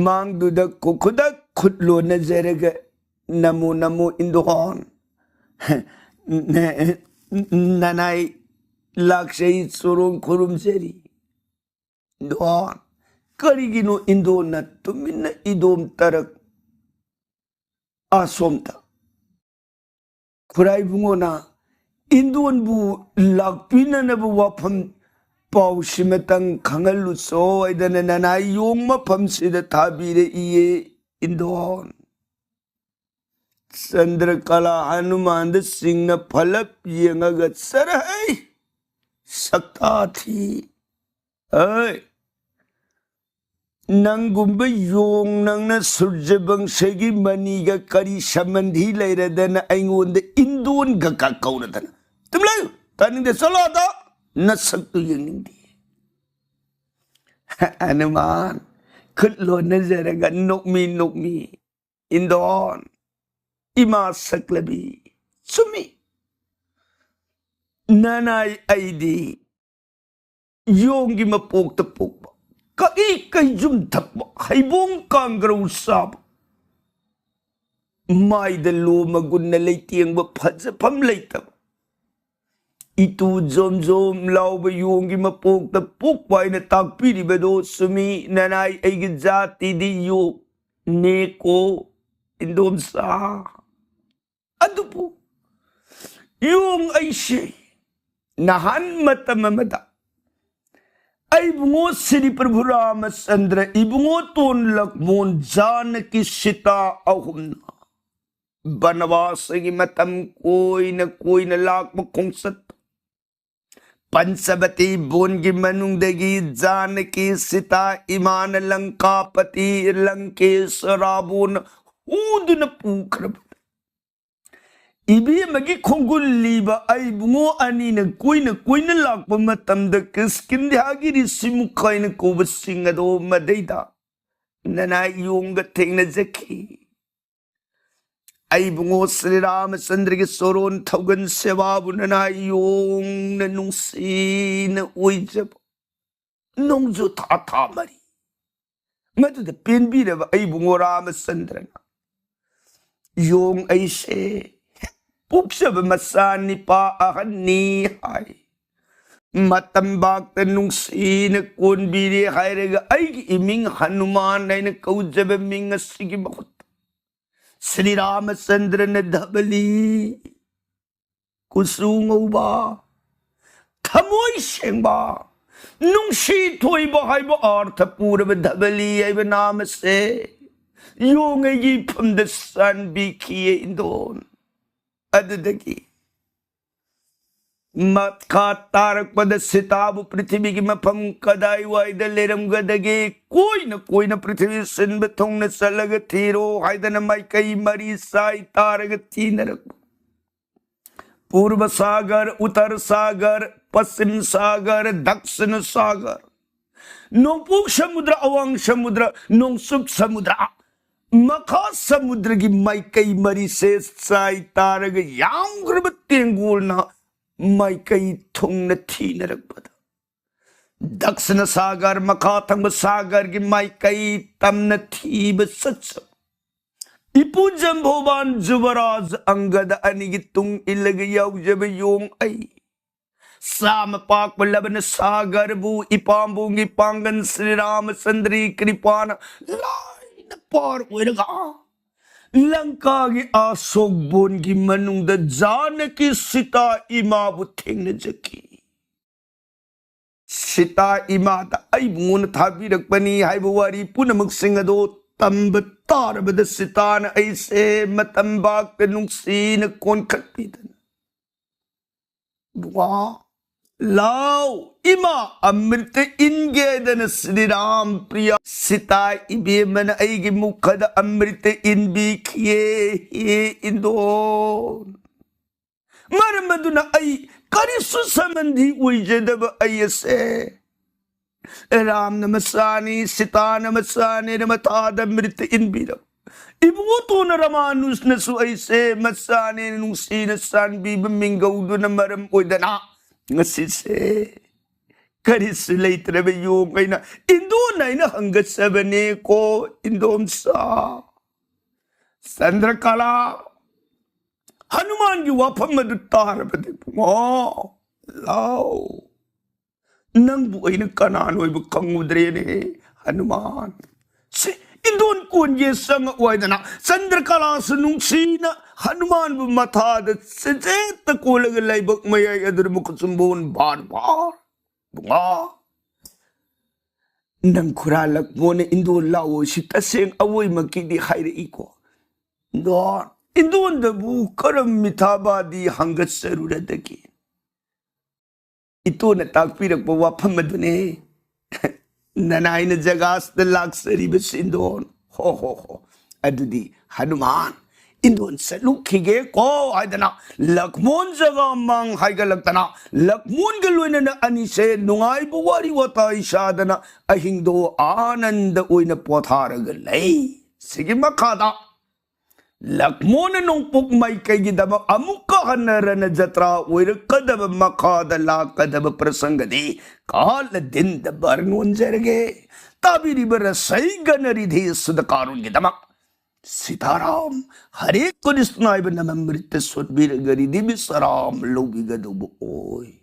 ꯃꯥꯡꯗꯨꯗ ꯈꯨ-, ꯈꯨꯗꯛ ꯈꯨꯠ ꯂꯣꯟꯅꯖꯔꯒ ꯅꯃꯣ ꯅꯃꯣ ꯏꯟꯗꯣꯟ ꯅꯅꯥꯏ ꯂꯥꯛꯆꯩ ꯆꯣꯔꯣꯟ ꯈꯨꯔꯨꯝꯖꯔꯤ꯫ ꯏꯟꯗꯣꯟ, ꯀꯔꯤꯒꯤꯅꯣ ꯏꯟꯗꯣꯟꯅ ꯇꯨꯃꯤꯟꯅ ꯏꯗꯣꯝ ꯇꯔꯛ?" ꯑꯁꯣꯝꯗ ꯈꯨꯔꯥꯏꯕꯨꯡꯉꯣꯅ ꯏꯟꯗꯣꯟꯕꯨ ꯂꯥꯛꯄꯤꯅꯅꯕ ꯋꯥꯐꯝ ꯄꯥꯎꯁꯤꯃꯇꯪ ꯈꯪꯍꯜꯂꯨꯆꯣ ꯍꯥꯏꯗꯅ ꯅꯅꯥꯏ ꯌꯣꯡ ꯃꯐꯝꯁꯤꯗ ꯊꯥꯕꯤꯔꯛꯏꯌꯦ ꯏꯟꯗꯣꯟ꯫ ꯆꯟꯗ꯭ꯔꯀꯂꯥ ꯍꯅꯨꯃꯥꯟꯗ ꯆꯤꯡꯅ ꯐꯂꯞ ꯌꯦꯡꯉꯒ, "ꯆꯔꯍꯩ! ꯁꯛꯇꯥ ꯊꯤ! ꯑꯩ ꯅꯪꯒꯨꯝꯕ ꯌꯣꯡ ꯅꯪꯅ ꯁꯨꯔꯖꯕꯪꯁꯒꯤ ꯃꯅꯤꯒ ꯀꯔꯤ ꯁꯝꯕꯟꯙꯤ ꯂꯩꯔꯗꯅ ꯑꯩꯉꯣꯟꯗ ꯏꯟꯗꯣꯟꯒ ꯀ-, ꯀꯧꯔꯗꯅ? ꯇꯨꯝꯂꯩꯌꯨ! ꯇꯥꯅꯤꯡꯗꯦ! ꯆꯠꯂꯣ ꯑꯗ! ꯅꯁꯛꯇꯨ ꯌꯦꯡꯅꯤꯡꯗꯦ!" ꯍꯅꯨꯃꯥꯟ ꯈꯨꯠ ꯂꯣꯟꯅꯖꯔꯒ ꯅꯣꯛꯃꯤ ꯅꯣꯛꯃꯤ, "ꯏꯟꯗꯣꯟ, ꯏꯃꯥ ꯁꯛꯂꯕꯤ, ꯆꯨꯝꯃꯤ꯫ ꯅꯅꯥꯏ ꯑꯩꯗꯤ ꯌꯣꯡꯒꯤ ꯃꯄꯣꯛꯇ ꯄꯣꯛꯄ, ꯀꯛꯏ ꯀꯩꯖꯨꯝ ꯊꯛꯄ, ꯍꯩꯕꯣꯡ ꯀꯥꯡꯒ꯭ꯔꯧ ꯆꯥꯕ, ꯃꯥꯏꯗ ꯂꯣ ꯃꯒꯨꯟꯅ ꯂꯩꯇꯦꯡꯕ ꯐꯖꯐꯝ ꯂꯩꯇꯕ, ꯏꯇꯨ ꯖꯣꯝ ꯖꯣꯝ ꯂꯥꯎꯕ ꯌꯣꯡꯒꯤ ꯃꯄꯣꯛꯇ ꯄꯣꯛꯄ ꯍꯥꯏꯅ ꯇꯥꯛꯄꯤꯔꯤꯕꯗꯣ ꯆꯨꯝꯃꯤ꯫ ꯅꯅꯥꯏ ꯑꯩꯒꯤ ꯖꯥꯇꯤꯗꯤ ꯌꯣꯡꯅꯦꯀꯣ ꯏꯟꯗꯣꯝꯆꯥ꯫ ꯑꯗꯨꯕꯨ ꯌꯣꯡ ꯑꯩꯁꯦ ꯅꯍꯥꯟ ꯃꯇꯝ ꯑꯃꯗ ꯑꯩꯕꯨꯡꯉꯣ ꯁ꯭ꯔꯤ ꯄ꯭ꯔꯚꯨ ꯔꯥꯃꯆꯟꯗ꯭ꯔ, ꯏꯕꯨꯡꯉꯣ ꯇꯣꯟ ꯂꯛꯃꯣꯟ, ꯖꯥꯅꯀꯤ ꯁꯤꯇꯥ ꯑꯍꯨꯝꯅ ꯕꯅꯋꯥꯁꯒꯤ ꯃꯇꯝ ꯀꯣꯏꯅ ꯀꯣꯏꯅ ꯂꯥꯛꯄ ꯈꯣꯡꯆꯠ, ꯄꯟꯆꯕꯇꯤ ꯕꯣꯟꯒꯤ ꯃꯅꯨꯡꯗꯒꯤ ꯖꯥꯅꯀꯤ ꯁꯤꯇꯥ ꯏꯃꯥꯅ ꯂꯪꯀꯥꯄꯇꯤ ꯂꯪꯀꯦꯁ ꯔꯥꯕꯣꯟ ꯍꯨꯗꯨꯅ ꯄꯨꯈ꯭ꯔꯕ ꯏꯕꯦꯝꯃꯒꯤ ꯈꯣꯡꯒꯨꯜ ꯂꯤꯕ ꯑꯩꯕꯨꯡꯉꯣ ꯑꯅꯤꯅ ꯀꯣꯏꯅ ꯀꯣꯏꯅ ꯂꯥꯛꯄ ꯃꯇꯝꯗ ꯀꯤꯁꯀꯤꯟꯙ꯭ꯌꯥꯒꯤ ꯔꯤꯁꯤ ꯃꯨꯈꯥꯏꯅ ꯀꯧꯕꯁꯤꯡ ꯑꯗꯣ ꯃꯗꯩꯗ ꯅꯅꯥꯏ ꯌꯣꯡꯒ ꯊꯦꯡꯅꯖꯈꯤ꯫ ꯑꯩꯕꯨꯡꯉꯣ ꯁ꯭ꯔꯤ ꯔꯥꯃꯆꯟꯗ꯭ꯔꯒꯤ ꯆꯣꯔꯣꯟ ꯊꯧꯒꯟ ꯁꯦꯕꯥꯕꯨ ꯅꯅꯥꯏ ꯌꯣꯡꯅ ꯅꯨꯡꯁꯤꯅ ꯑꯣꯏꯖꯕ ꯅꯣꯡꯖꯨ ꯊꯥ ꯊꯥ ꯃꯔꯤ ꯃꯗꯨꯗ ꯄꯦꯟꯕꯤꯔꯕ ꯑꯩꯕꯨꯡꯉꯣ ꯔꯥꯃꯆꯟꯗ꯭ꯔꯅ ꯌꯣꯡ ꯑꯩꯁꯦ ꯍꯦꯛ ꯄꯣꯛꯆꯕ ꯃꯆꯥ ꯅꯤꯄꯥ ꯑꯍꯟꯅꯤ ꯍꯥꯏ꯫ ꯃꯇꯝ ꯕꯥꯛꯇ ꯅꯨꯡꯁꯤꯅ ꯀꯣꯟꯕꯤꯔꯦ ꯍꯥꯏꯔꯒ ꯑꯩꯒꯤ ꯏꯃꯤꯡ ꯍꯅꯨꯃꯥꯟ ꯍꯥꯏꯅ ꯀꯧꯖꯕ ꯃꯤꯡ ꯑꯁꯤꯒꯤ ꯃꯍꯨꯠꯇ ꯁ꯭ꯔꯤ ꯔꯥꯃꯆꯟꯗ꯭ꯔꯅ ꯙꯕꯂꯤ, ꯀꯨꯆꯨ ꯉꯧꯕ, ꯊꯃꯣꯏ ꯁꯦꯡꯕ, ꯅꯨꯡꯁꯤ ꯊꯣꯏꯕ ꯍꯥꯏꯕ ꯑꯥꯔꯊ ꯄꯨꯔꯕ ꯙꯕꯂꯤ ꯍꯥꯏꯕ ꯅꯥꯝ ꯑꯁꯦ ꯌꯣꯡꯉꯩꯒꯤ ꯏꯐꯝꯗ ꯆꯥꯟꯕꯤꯈꯤꯌꯦ ꯏꯟꯗꯣꯟ꯫ ꯑꯗꯨꯗꯒꯤ ꯃꯈꯥ ꯇꯥꯔꯛꯄꯗ ꯁꯤꯇꯥꯕꯨ ꯄ꯭ꯔꯤꯊꯤꯕꯤꯒꯤ ꯃꯐꯝ ꯀꯗꯥꯏꯋꯥꯏꯗ ꯂꯩꯔꯝꯒꯗꯒꯦ? ꯀꯣꯏꯅ ꯀꯣꯏꯅ ꯄ꯭ꯔꯤꯊꯤꯕꯤ ꯁꯤꯟꯕ ꯊꯨꯡꯅ ꯆꯠꯂꯒ ꯊꯤꯔꯣ ꯍꯥꯏꯗꯅ ꯃꯥꯏꯀꯩ ꯃꯔꯤ ꯆꯥꯏ ꯇꯥꯔꯒ ꯊꯤꯅꯔꯛꯄ꯫ ꯄꯨꯔꯕ ꯁꯥꯒꯔ, ꯎꯇꯔ ꯁꯥꯒꯔ, ꯄꯁꯆꯤꯝ ꯁꯥꯒꯔ, ꯗꯛꯁꯤꯅ ꯁꯥꯒꯔ, ꯅꯣꯡꯄꯣꯛ ꯁꯃꯨꯗ꯭ꯔ, ꯑꯋꯥꯡ ꯁꯃꯨꯗ꯭ꯔ, ꯅꯣꯡꯆꯨꯞ ꯁꯃꯨꯗ꯭ꯔ, ꯃꯈꯥ ꯁꯃꯨꯗ꯭ꯔꯒꯤ ꯃꯥꯏꯀꯩ ꯃꯔꯤꯁꯦ ꯆꯥꯏ ꯇꯥꯔꯒ ꯌꯥꯝꯈ꯭ꯔꯕ ꯇꯦꯡꯒꯣꯜꯅ ꯃꯥꯏꯀꯩ ꯊꯨꯡꯅ ꯊꯤꯅꯔꯛꯄꯗ, ꯗꯛꯁꯤꯅ ꯁꯥꯒꯔ, ꯃꯈꯥ ꯊꯪꯕ ꯁꯥꯒꯔꯒꯤ ꯃꯥꯏꯀꯩ ꯇꯝꯅ ꯊꯤꯕ ꯆꯠꯆꯕ ꯏꯄꯨ ꯖꯝꯕꯣꯕꯥꯟ ꯖꯨꯕꯔꯥꯖ ꯑꯪꯒꯗ ꯑꯅꯤꯒꯤ ꯇꯨꯡ ꯏꯜꯂꯒ ꯌꯥꯎꯖꯕ ꯌꯣꯡ ꯑꯩ ꯆꯥꯝꯃ ꯄꯥꯛꯄ ꯂꯕꯅ ꯁꯥꯒꯔꯕꯨ ꯏꯄꯥꯝꯕꯣꯝꯒꯤ ꯄꯥꯡꯒꯟ ꯁ꯭ꯔꯤ ꯔꯥꯃꯆꯟꯗ꯭ꯔꯤ ꯀ꯭ꯔꯤꯄꯥꯅ ꯂꯥꯏꯅ ꯄꯥꯔ ꯑꯣꯏꯔꯒ ꯂꯪꯀꯥꯒꯤ ꯑꯁꯣꯛꯕꯣꯟꯒꯤ ꯃꯅꯨꯡꯗ ꯖꯥꯅꯀꯤ ꯁꯤꯇꯥ ꯏꯃꯥꯕꯨ ꯊꯦꯡꯅꯖꯈꯤ꯫ ꯁꯤꯇꯥ ꯏꯃꯥꯗ ꯑꯩꯕꯨ ꯉꯣꯟꯗ ꯊꯥꯕꯤꯔꯛꯄꯅꯤ ꯍꯥꯏꯕ ꯋꯥꯔꯤ ꯄꯨꯝꯅꯃꯛꯁꯤꯡ ꯑꯗꯣ ꯇꯝꯕ ꯇꯥꯔꯕꯗ ꯁꯤꯇꯥꯅ ꯑꯩꯁꯦ ꯃꯇꯝ ꯕꯥꯛꯇ ꯅꯨꯡꯁꯤꯅ ꯀꯣꯟꯈꯠꯄꯤꯗꯅ, "ꯕꯨꯉꯥ, ꯂꯥꯎ, ꯏꯃꯥ, ꯑꯃ꯭ꯔꯤꯇ ꯏꯟꯒꯦꯗꯅ ꯁ꯭ꯔꯤ ꯔꯥꯝ ꯄ꯭ꯔꯤꯌꯥ ꯁꯤꯇꯥ ꯏꯕꯦꯝꯃꯅ ꯑꯩꯒꯤ ꯃꯨꯈꯗ ꯑꯃ꯭ꯔꯤꯇ ꯏꯟꯕꯤꯈꯤꯌꯦ, ꯍꯦ ꯏꯟꯗꯣꯟ꯫ ꯃꯔꯝ ꯑꯗꯨꯅ ꯑꯩ ꯀꯔꯤꯁꯨ ꯁꯃꯟꯗꯤ ꯑꯣꯏꯖꯗꯕ ꯑꯩ ꯑꯁꯦ ꯔꯥꯝꯅ ꯃꯆꯥꯅꯤ, ꯁꯤꯇꯥꯅ ꯃꯆꯥꯅꯦꯅ ꯃꯊꯥꯗ ꯑꯃ꯭ꯔꯤꯇ ꯏꯟꯕꯤꯔꯕ ꯏꯕꯨꯡꯉꯣꯇꯣꯟ ꯔꯃꯥꯅꯨꯖꯅꯁꯨ ꯑꯩꯁꯦ ꯃꯆꯥꯅꯦꯅ ꯅꯨꯡꯁꯤꯅ ꯆꯥꯟꯕꯤꯕ ꯃꯤꯡꯒꯧꯗꯨꯅ ꯃꯔꯝ ꯑꯣꯏꯗꯅ ꯉꯁꯤꯁꯦ ꯀꯔꯤꯁꯨ ꯂꯩꯇ꯭ꯔꯕ ꯌꯣꯡ ꯑꯩꯅ ꯏꯟꯗꯣꯟ ꯑꯩꯅ ꯍꯪꯒꯠꯆꯕꯅꯦꯀꯣ, ꯏꯟꯗꯣꯝꯆꯥ ꯆꯟꯗ꯭ꯔꯀꯂꯥ꯫ ꯍꯅꯨꯃꯥꯟꯒꯤ ꯋꯥꯐꯝ ꯑꯗꯨ ꯇꯥꯔꯕꯗꯤ ꯏꯕꯨꯡꯉꯣ, ꯂꯥꯎ, ꯅꯪꯕꯨ ꯑꯩꯅ ꯀꯅꯥꯅꯣ ꯍꯥꯏꯕ ꯈꯪꯉꯨꯗ꯭ꯔꯦꯅꯦ ꯍꯅꯨꯃꯥꯟ꯫ ꯁꯤ ꯏꯟꯗꯣꯟ ꯀꯣꯟꯒꯦ ꯆꯪꯉꯛꯑꯣ" ꯍꯥꯏꯗꯅ ꯆꯟꯗ꯭ꯔꯀꯂꯥꯁꯨ ꯅꯨꯡꯁꯤꯅ ꯍꯅꯨꯃꯥꯟꯕꯨ ꯃꯊꯥꯗ ꯆꯦꯆꯦꯠꯇ ꯀꯣꯜꯂꯒ ꯂꯥꯏꯕꯛ ꯃꯌꯥꯏ ꯑꯗꯨꯗ ꯃꯈꯨꯠ ꯁꯨꯝꯕꯣꯟ ꯕꯥꯔ ꯕꯥꯔ, "ꯕꯨꯡꯉꯣ, ꯅꯪ ꯈꯨꯔꯥ ꯂꯛꯃꯣꯟꯅ ꯏꯟꯗꯣꯟ ꯂꯥꯛꯑꯣ ꯁꯤ ꯇꯁꯦꯡ ꯑꯋꯣꯏꯃꯛꯀꯤꯗꯤ ꯍꯥꯏꯔꯛꯏꯀꯣ꯫ ꯏꯟꯗꯣꯟ, ꯏꯟꯗꯣꯟꯗꯕꯨ ꯀꯔꯝ ꯃꯤꯊꯥꯕꯥꯗꯤ ꯍꯪꯒꯠꯆꯔꯨꯔꯗꯒꯦ?" ꯏꯇꯣꯟꯅ ꯇꯥꯛꯄꯤꯔꯛꯄ ꯋꯥꯐꯝ ꯑꯗꯨꯅꯦ ꯅꯅꯥꯏꯅ ꯖꯒꯥꯁꯤꯗ ꯂꯥꯛꯆꯔꯤꯕ ꯁꯤꯟꯗꯣꯟ꯫ ꯍꯣ ꯍꯣ ꯍꯣ, ꯑꯗꯨꯗꯤ ꯍꯅꯨꯃꯥꯟ, ꯏꯟꯗꯣꯟ ꯆꯠꯂꯨꯈꯤꯒꯦ ꯀꯣ ꯍꯥꯏꯗꯅ ꯂꯛꯃꯣꯟ ꯖꯒꯥ ꯃꯥꯡ ꯍꯥꯏꯒꯠꯂꯛꯇꯅ ꯂꯛꯃꯣꯟꯒ ꯂꯣꯏꯅꯅ ꯑꯅꯤꯁꯦ ꯅꯨꯡꯉꯥꯏꯕ ꯋꯥꯔꯤ ꯋꯥꯇꯥꯏ ꯁꯥꯗꯅ ꯑꯍꯤꯡꯗꯣ ꯑꯥꯅꯟꯗ ꯑꯣꯏꯅ ꯄꯣꯊꯥꯔꯒ ꯂꯩ꯫ ꯁꯤꯒꯤ ꯃꯈꯥꯗ ꯂꯛꯃꯣꯟꯅ ꯅꯣꯡꯄꯣꯛ ꯃꯥꯏꯀꯩꯒꯤꯗꯃꯛ ꯑꯃꯨꯛꯀ ꯍꯟꯅ ꯔꯅ ꯖꯇ꯭ꯔꯥ ꯑꯣꯏꯔꯛꯀꯗꯕ ꯃꯈꯥꯗ ꯂꯥꯛꯀꯗꯕ ꯄ꯭ꯔꯁꯪꯒꯗꯤ ꯀꯥꯂꯗꯤꯟꯗ ꯕꯔꯅꯣꯟꯖꯔꯒꯦ꯫ ꯇꯥꯕꯤꯔꯤꯕ ꯔꯁꯩꯒꯅ ꯔꯤꯙꯦ ꯁꯨꯗꯀꯥꯔꯨꯟꯒꯤꯗꯃꯛ ꯁꯤꯇꯥꯔꯥꯝ ꯍꯔꯦ ꯀ꯭ꯔꯤꯁꯅ ꯍꯥꯏꯕ ꯅꯃꯝꯔꯤꯠꯇ ꯁꯣꯠꯕꯤꯔꯒ ꯔꯤꯙꯤ ꯕꯤꯁꯔꯥꯝ ꯂꯧꯕꯤꯒꯗꯧꯕ ꯑꯣꯏ꯫